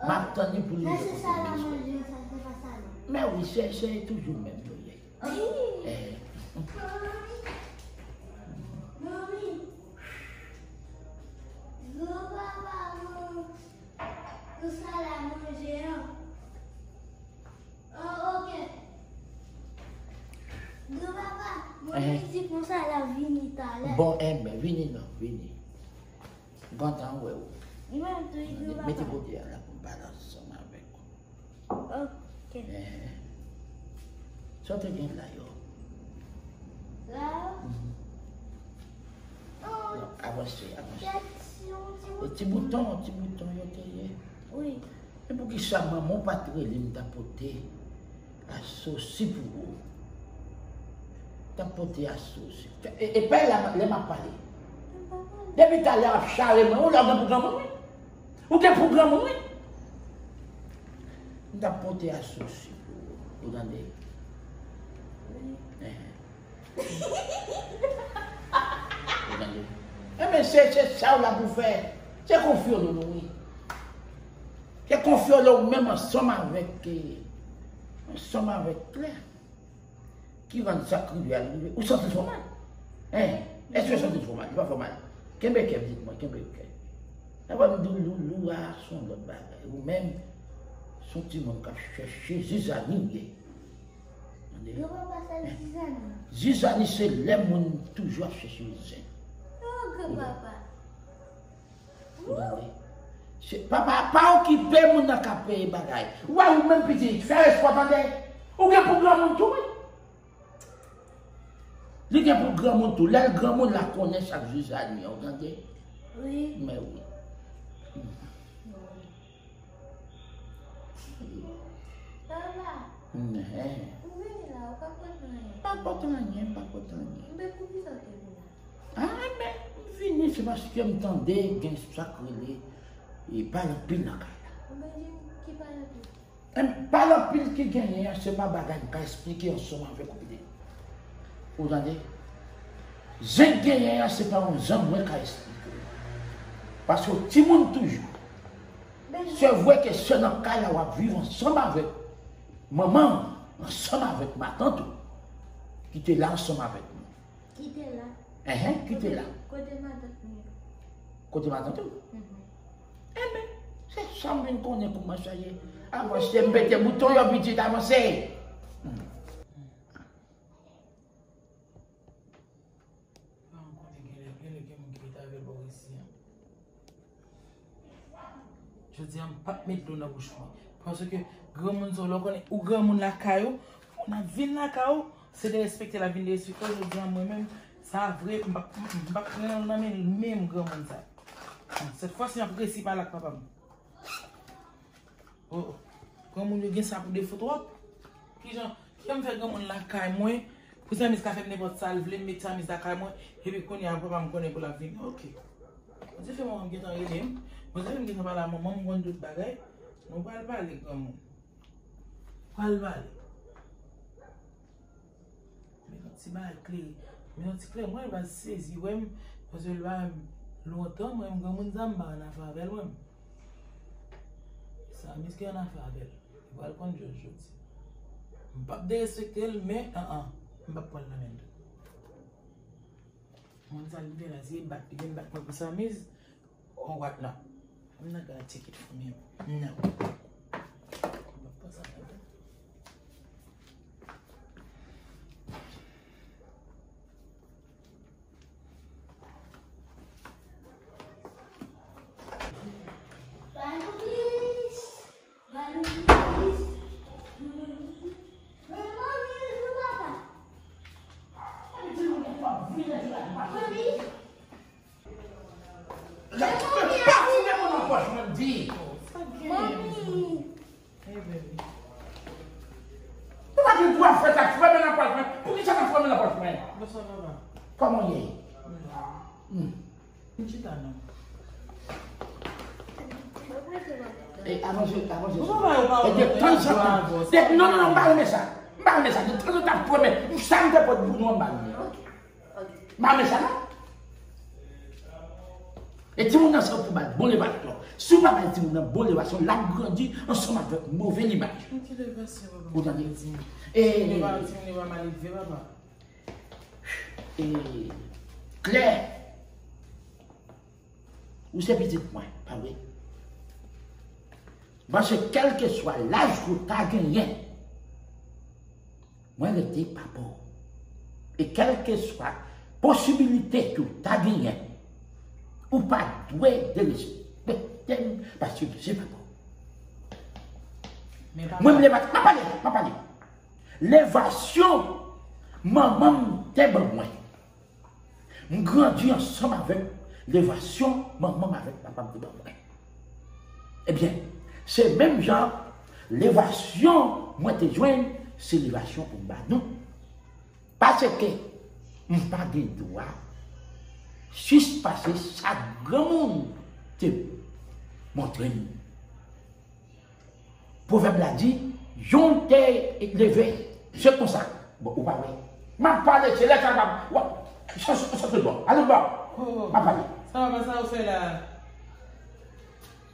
M ap tann li pou li. Sa se sal a manje, sa se pa salon. Men wi, se, se toujou menm yo ye. Eh. Manmi, granpapa, manmi, nan sal a manje an. Oh, ok. Granpapa, manmi di konsa l ap vini talè. Bon, enben, vini non, vini. M kontan wè w. Li menm tou, li di w papa. Mete kote a la pou m pale ansanm avèk ou. Ok. Eh. Sa w te gen la yo? La? Mhm. Oh. Non, avanse, avanse. Ti, ti, ti bouton, ti bouton yo te ye. Wi. E poukisa manman w pa t rele m ta pote asosi pou ou? Ta pote asosi. E, e pa la lè m ap pale. Depi talè w ap chare mwen, ou la gen pou granmoun, wi. Ou gen pou granmoun, wi. M ta pote asosi pou ou. Ou tande? Wi. Enben, se, se sa w la pou fè. Se konfyolo nou, wi. Se konfyolo ou menm ansanm avèk, eh, ansanm avèk Klè ki rann sa k rive a rive. Ou santi l fè w mal? Hein? Èske w santi l fè w mal? Li pa fè w mal. Kenbe kè, pitit mwen, kenbe kè. Sa va m di w, Loulou a se yon lòt bagay. Ou menm, se yon timoun k ap chèche zizani w ye. Tande? Yo pa pase zizani. Zizani se lè moun toujou ap chèche zen. Yo, granpapa. Ou tande? Se, papa, pa okipe moun nan k ap peye bagay. Ou wè ou menm pitit, fè respè w tande. Ou gen pou granmoun tou, wi. Li gen pou granmoun tou. Lè l granmoun la konnen sa k zizani an, ou tande? Wi. Men wi. Papa, ou vini la, ou pa pote anyen. Pa pote anyen, pa pote anyen. Men poukisa w te vin la? Ah, men, m vini, se paske m tande gen sa k rele, e, pale anpil nan kay la. Ou vin di m ki pale anpil? Em, pale anpil ki genyen an, se pa bagay m ka esplike ansanm avèk ou, pitit. Ou tande? Zen k genyen an, se pa yon zen mwen ka esplike w. Paske w timoun toujou. Se vre ke se nan kay la w ap viv ansanm avèk manman w, ansanm avèk matant ou, ki te la ansanm avèk nou. Ki te la? Enhen, ki te la. Kote matant mwen? Kote matant ou? Mhm. Enben, se sa m vin konnen kouman sa ye. Avanse, m pete bouton yo, pitit, avanse. Hmm. Pa ankò, gen lè, gen lè gen moun ki rete avè l bò isi a. Jodi a, m p ap met dlo nan bouch mwen. Paske granmoun sa yo, lè w konnen ou granmoun lakay ou, moun ap vin lakay ou, se derespekte l ap vin derespekte w. Jodi a, mwen menm, sa vre, m p ap, m p ap pran nan men menm granmoun sa. Sèt fwa si m ap resi pale ak papa m. Oh, oh. Granmoun yo gen sa pou defo twòp. Kijan, kijan m fè granmoun lakay mwen, pou Samiz ka fè m nenpòt sa l vle, m met Samiz lakay mwen, epi kounye a papa m konnen pou l ap vini. Ok. Bondye fè manman m gentan rele m. Bondye fè m gentan pale a manman m, m konn tout bagay. Nou pral pale, granmoun. Pral pale. Men yon ti bagay klere. Men yon ti klere, mwen, l va sezi wè m, paske l pa wè m lontan, mwen, m granmoun sa, m pa annafè avè l, mwen. Samiz ki annafè avè l. Li pral konn jòj jodi. M p ap derespekte l, men, an, an, m p ap pran l nan men l tou. Moun sa, li vin la, si l bat, li vin bat mwen pou Samiz, Oh, what? No. I'm not gonna take it from him. No. Gad, pa fouye men nan pòch mwen, m di. Manmi. Hey, baby. Ou pa gen dwa fè sa, fouye men nan pòch mwen. Poukisa w ap fouye men nan pòch mwen? Bonswa, papa. Kòman w ye? Hmm. M chita non. E, avanse, avanse. Ou pa wè, ou pa wè. E de tanzantan. Non, non, non, m pa renmen sa. M pa renmen sa. De tanzantan, fouye men. Sa m te pot pou nou, m pa renmen. M pa renmen sa, non. E timoun nan se pou bay bon levasyon. Si w pa bay timoun nan bon levasyon, l ap grandi ansanm avèk move limaj. Yon ti levasyon, papa. Ou tande? Timoun yo pa, timoun yo pa mal edve, papa. E Klè, ou se pitit mwen, pa vre? Paske kèlkeswa laj ke w ta genyen, mwen rete papa w. E kèlkeswa posibilite ke w ta genyen, ou pa dwe derespekte m paske m se papa w. Men papa. Mwen, m leve, m ap pale, m ap pale. Levasyon manman m te ban mwen. M grandi ansanm avèk levasyon manman m avèk papa m te ban mwen. Ebyen, Se menm jan levasyon mwen te jwenn, se levasyon pou m ba nou. Paske m pa gen dwa sispase sa granmoun te montre m. Pwovèb la di, yon tè leve, se konsa. Bon, ou pa wè. M ap pale, se lè sa m ap, w ap, sa, sa, sa, se bon. Ale bò. M ap pale. Sa papa, sa ou fè la?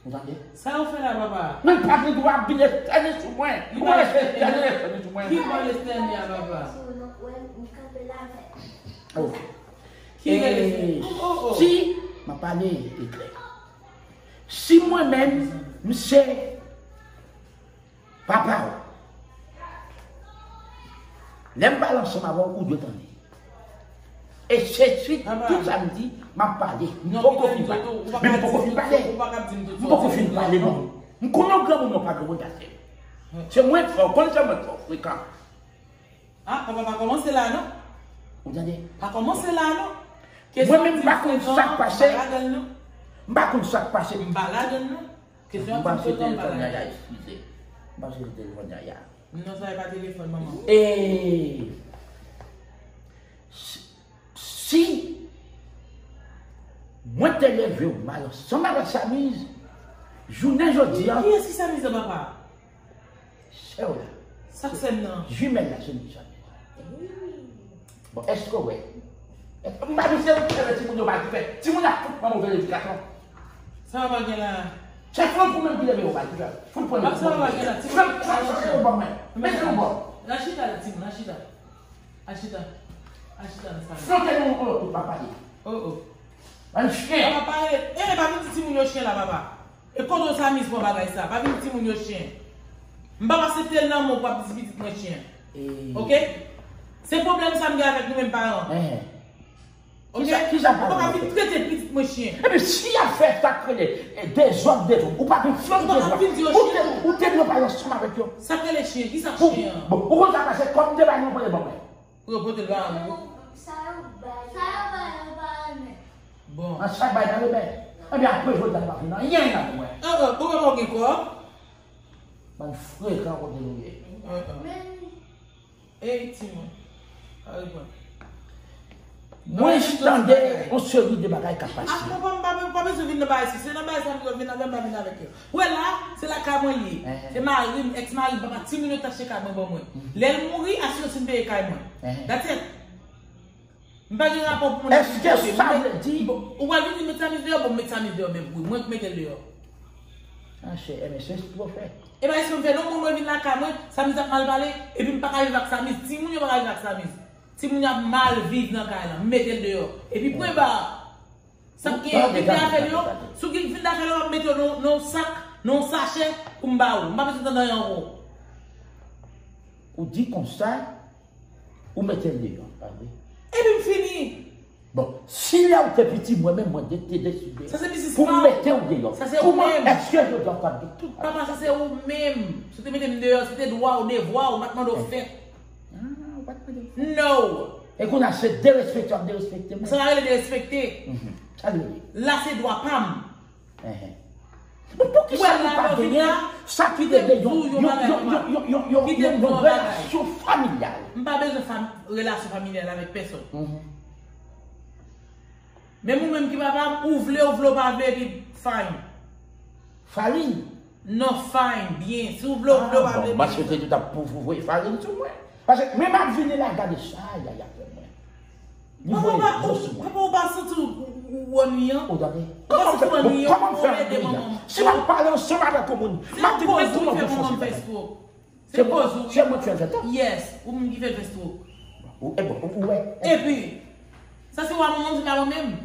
Ou tande? Sa ou fè la, papa? Men pa gen dwa ap vin estène sou mwen. Ou pa estène, estène sou mwen. Ki bò l estène a, papa? Ok. Ki bò l estène? Oh, oh, oh. Si, m ap pale e klè. Si mwen menm, m se papa w. Lè m pale ansanm avè w, ou dwe tande. E se si tout sa m di, m ap pale. M poko fin pale. Men m poko fin pale. M poko fin pale, non. M konnen w granmoun, non, pa granmoun pase m. Se mwen k fè w, konn se mwen k fè w frekan. Ah, papa, pa kòmanse la, non. Ou tande? Pa kòmanse la, non. Mwen menm, m pa konn sa k pase. M pa konn sa k pase. M pa ladan l, non. Kesyon ap di m frekan, m pa la. Eskize. M pa sou telefòn Yaya. Non, sa e pa telefòn, manman. E si, si mwen te leve w mal ansanm avèk Samiz, jounen jodi a. Kiyès ki Samiz la, papa? Sè w la. Sa k sè m nan? Jimèl la, se li sa. Bon, èske w wè? M pa di se ou ki fè timoun yo mal ki fè. Timoun ap fout pran move ledikasyon. Sa w pa gen la? Se fout ou menm ki leve yo mal ki fè. Fout pran move ledikasyon. Sa w pa gen la? Timoun ap fout pran move. Mete yon bò. Rachita la, timoun, Rachita. Achita. Achita nan sa. Flanke nou ankò, tout pa pale. Oh, oh. Bann chen. Papa, pale. Eh, pa vin di timoun yo chen la, papa. E kote w Samiz pran bagay sa? Pa vin di timoun yo chen. M p ap aksepte l nan men w pou ap di pitit mwen chen. Ok? Se pwoblèm sa m gen avèk nou menm paran. Ok? Ou pa ka vin trete pitit mwen chen. Epi si y ap fè sa k rele, e, dezòd devan, ou pa gen flank devwa. Ou te, ou te dwe pale ansanm avèk yo. Sa k rele chen? Kisa k chen an? Bon, ou konn sa pase, kòm te ba nou, pran ban mwen. Pou yo pote l ba nou. Sa yo bay. Sa yo bay, yo pa renmen. Bon. An sa bay nan remèd. Ebyen, apre jodi a, nou pa vin anyen nan mwen. Ah, ah, ou pa gen kò? Bann frekan kote nou ye. Ah, ah. Ey, timoun. Pa reponn. Mwen tande yon seri de bagay k ap pase. Ah, papa, m pa, pa bezwen vin nan bagay sa. Se nan bagay sa m bezwen vin avè m, pa vin avèk yo. Ou wè la, se lakay mwen li ye. Se mari m, èks mari m, papa, timoun yo t achte kay mwen ban mwen. Lè l mouri, asirans li peye kay mwen. That's it. M pa gen rapò pou moun ap vin kote m. Èske sa vle di... Bon, ou pral vin di met Samiz deyò, bon, m met Samiz deyò menm wi. Mwen k mete l deyò. Ah, chè, ebyen, se espre w fè. E pa espre m fè non, moun mwen vin lakay mwen, Samiz ap mal pale, epi m pa ka viv ak Samiz. Timoun yo pa ka viv ak Samiz. Timoun yo ap mal viv nan kay lan, m mete l deyò. Epi pwen ba. Sa k gen yo, ki vin afè yo, si w fin fin afè yo, m ap mete yo nan, nan yon sak, nan yon sachè pou m ba ou. M pa bezwen tande anyen ankò. Ou di konsa, ou mete l deyò, pa vre? Epi m fini. Bon, si lè w te piti, mwen menm, mwen de-, te deside pou m mete w deyò. Sa se ou menm. Kouman èske jodi a w ap di tout bagay? Papa, sa se ou menm. Si w te mete m deyò, se te dwa w, devwa w, m pa t mande w fè. Ah, ou pa t mande m fè. No. E kounye a se derespekte w ap derespekte m. Sa rele derespekte. Mhm. Sa l rele. La se dwa pa m. Enhen. Bon, poukisa nou pa genyen sa ki rele yon, yon, yon, yon, yon, yon, yon, yon relasyon familyal? M pa bezwen fam-, relasyon familyal avèk pèsonn. Mhm. Menm ou menm ki papa m, ou vle, ou vle, ou pa vle, epi fine. Fine? Non, fine, byen. Si ou vle, ou vle, ou pa vle. Ah, bon, m panse w te tout ap pou, pou voye farin sou mwen. Paske menm ap vini la, gade sa Yaya fè mwen. Li voye dlo sou mwen. Papa, ou pa santi w, ou, ou annuyan? Ou tande? Ou pa santi w annuyan? Kòman m fè annuyan? Si m ap pale ansanm avèk yon moun, m ap di men kòman pou fè sou bagay. Se mwen, se mwen ki fè l fèt la? Yes, ou menm ki fè l fè stroke. Ou, e bon, ou, ou wè. Epi, sa se wa manman m, se pa mwen menm.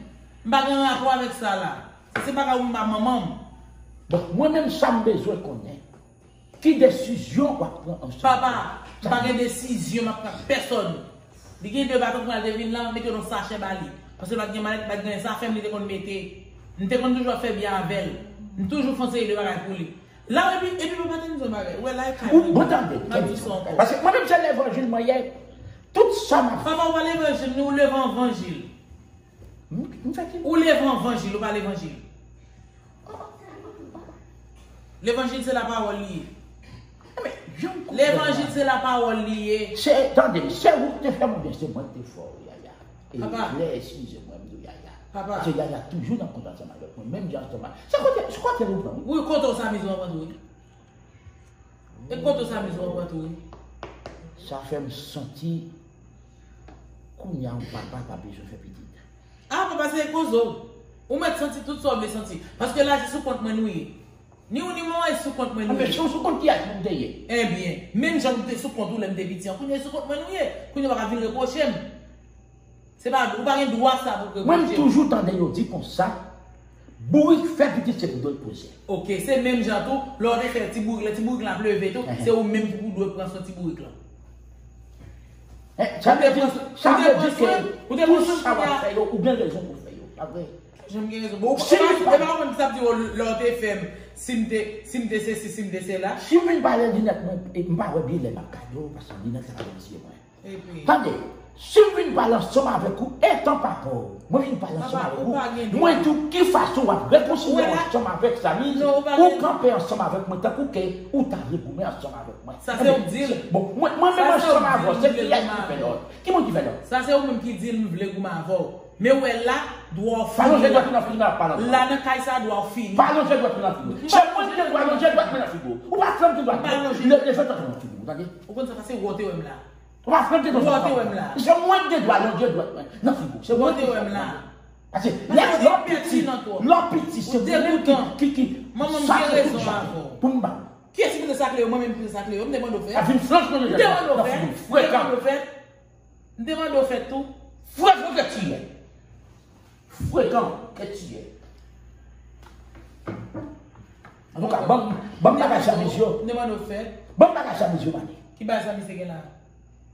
M pa gen rapò avèk sa la. Sa se bagay ou m pa manman m. Bon, mwen menm sa m bezwen konnen. Ki desizyon w ap pran ansanm? Papa, m pa gen desizyon m ap pran ak pèsonn. Li gen de baton pou l te vin la, mete yo nan sachè ba li. Paske l pa t gen malèt, pa t gen anyen, sa fè m li te konn mete. M te konn toujou ap fè byen avè l. M toujou fè yon seri de bagay pou li. La, epi, epi papa tande yon bagay. Ou wè la e kay mwen. Ou bon tande, m ap di sa ankò. Paske mwen menm se levanjil mwen ye. Tout sa m ap... Papa, ou pa levanjil, non, ou levanvanjil. M, m fè ki? Ou levanvanjil, ou pa levanjil. Levanjil se lapawòl li ye. Levanjil se lapawòl li ye. Se, tande, se ou ki te fè mwen byen, se mwen ki te fè w, Yaya. Papa. Eklèsi, se mwen ki di w, Yaya. Papa. Paske Yaya toujou nan kont ansanm avèk mwen, menm jan ansanm. Se kote, se kote ou pran, wi. Wi, kote w sa mizè w pran tou, wi. E kote w sa mizè w pran tou, wi. Sa fè m santi kounye a yon papa pa bezwen fè pitit. Ah, papa, se koze w. Ou mèt santi tout sa w vle santi. Paske lajan sou kont mwen nou ye. Ni ou ni mwen sou kont mwen nou ye. Anben, sou, sou kont kiyès moun te ye? Ebyen, menm jan nou te sou kont ou lè m te piti an, kounye a sou kont mwen nou ye. Kounye a w pa ka vin repwoche m. Se pa, ou pa gen dwa sa pou w repwoche m. Mwen, m toujou tande yo di konsa, bourik fè pitit se pou dwèt poze. Oke, se menm jan tou, lè w te fè ti bourik la, ti bourik la ap leve tou, se ou menm ki pou dwe pran swen ti bourik la. Sa vle di, sa vle di ke tout sa w ap fè yo, ou gen rezon pou w fè yo, pa vre? Jan m gen rezon. Bon, ou pa, ou pa konn sa ap di w lè w te fè m, si m te, si m te sesi, si m te sela. Si m vin pale linèt mwen, e m pa wè byen lè m ap gade w, paske linèt sa pa nan zye mwen. Epi? Tande, si m vin pale ansanm avèk ou, etan papa w, mwen vin pale ansanm avèk ou, mwen di w ki fason w ap rekonsilye w ansanm avèk Samiz, ou kanpe ansanm avèk mwen tankou ke ou ta vle goumen ansanm avèk mwen. Sa se ou k di l. Bon, mwen, mwen menm ansanm avè w, se kiyès ki fè lòd? Ki moun ki fè lòd? Sa se ou menm ki di l m vle goumen avè w. Men w wè la, dwa w fini. Pa lonje dwèt ou nan figi m, pa lonje. La nan kay sa, dwa w fini. Pa lonje dwèt ou nan figi m. Se mwen ki gen dwa lonje dwèt mwen nan figi w. Ou pa janm gen dwa leve dwèt ou nan figi m, ou tande? Ou konn sa pase, wè w te wè m la. Ou pa fè m te wè m la. Se mwen ki gen dwa lonje dwèt mwen nan figi w. Se mwen ki fè m la. Paske lè w piti, lè w piti, se mwen menm ki, ki, ki sakle kout jaden pou m ba w. Kiyès ki pote sakle yo? Mwen menm ki pote sakle yo. M te mande w fè. Ap vin flank lonje dwèt mwen nan figi w. Frekan. M te mande w fè tou. Frekan kètiyè. Frekan kètiyè. Antouka, ban m, ban m bagay Samiz yo. M te mande w fè. Ban m bagay Samiz yo, mande. Ki bagay Samiz te gen la?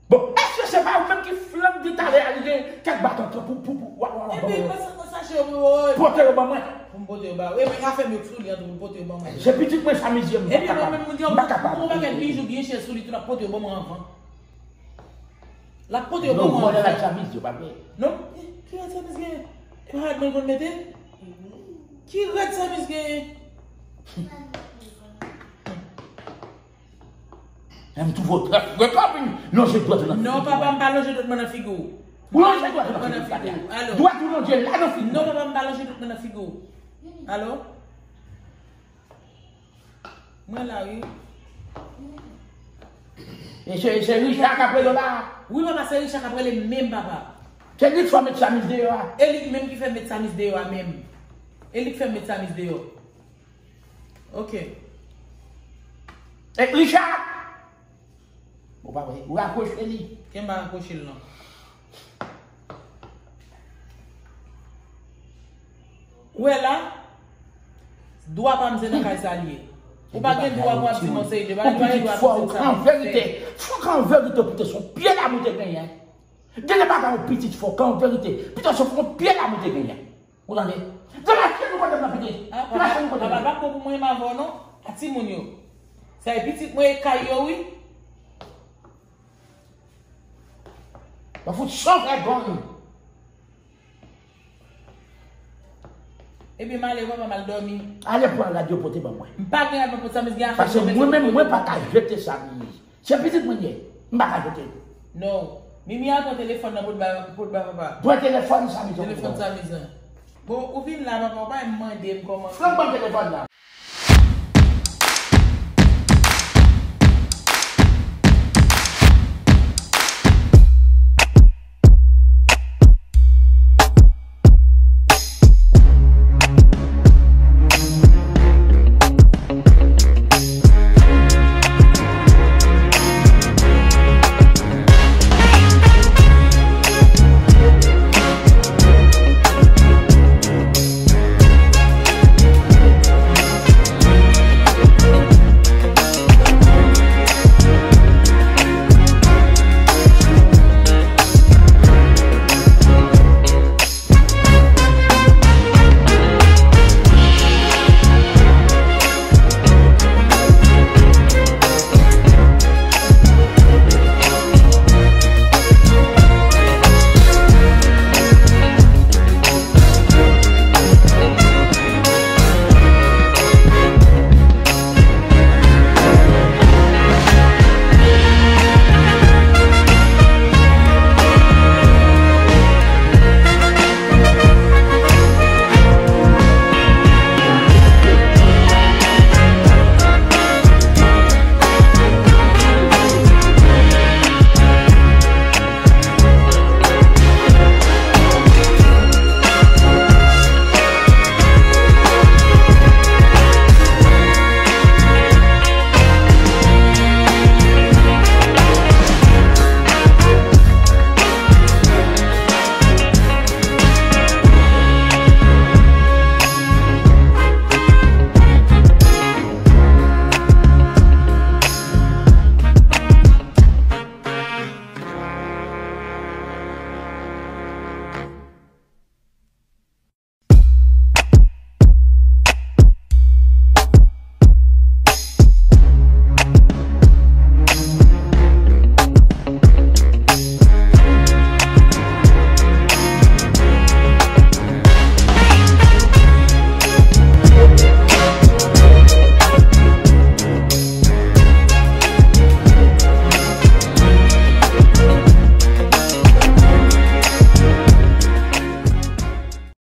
Bon, èske se pa ou menm ki flank di talè a, li gen kèk baton pou, pou, pou, wa, wa, wa, epi, mwen sa, mwen sa, cheri, wi, wi. Pote yo ban mwen. Pou m pote yo ba ou. Epi, afè m yo sou li an tou, pou m pote yo ban mwen. Se pitit mwen Samiz ye, m pa kapab. Epi, mwen menm, m di w, m pa kapab. Ou pa gen bijou byen chè sou li, tou l ap pote yo ban mwen anvan. L ap pote yo ban mwen anvan. Non, vòlè la Samiz yo, pa vre? Non, ki rèd Samiz genyen? E pa rèd mwen l konn mete? Ki rèd Samiz genyen? Menm tou vòt, rèd, rèd, pa vin lonje dwèt ou nan figi mwen. Non, papa, m pa lonje dwèt mwen nan figi w. Ou lonje dwèt ou nan figi w, Katia. Dwèt ou lonje la nan figi mwen. Non, papa, m pa lonje dwèt mwen nan figi w. Alo? Mwen la, wi. E se, se Richard k ap rele w la? Wi, papa, se Richard k ap rele m menm, papa. Se li k fè w met Samiz deyò a? E li menm ki fè m met Samiz deyò a menm. E li k fè m met Samiz deyò. Oke. E Richard! Ou pa wè, ou rakwoche li. Ke m pa rakwoche l non. Ou wè la, dwa pa m se nan kay sa l ye. Ou pa gen dwa pou ap di m yon seri de bagay, ou pa gen dwa pou di m sa pou m fè. An verite, fòk an verite ou pito se yon pye lam ou te genyen. Gen de bagay ou pitit fòk an verite, pito se yon pye lam ou te genyen. Ou tande? Degaje nou kote m nan pitit. Degaje nou kote m nan. Papa, papa, pa pran pou mwen m avè w non. A timoun yo. Sa e pitit mwen e kay yo wi. Mwen fout san vègòy. Ebyen m ale wi papa, m al dòmi. Ale pran rad yo pote ban mwen. M pa gen rad mwen pote sa, men gen afè. Paske mwen menm, mwen pa ka jete sa, Minis. Se pitit mwen ye. M pa ka jete. Non. Mimi al pran telefòn nan pou l ba, pou l ba papa. Pran telefòn sa, Minis. Telefòn sa, Minis. Bon, ou vin la, papa, ou pa menm mande m kòman. Frank, ban m telefòn la.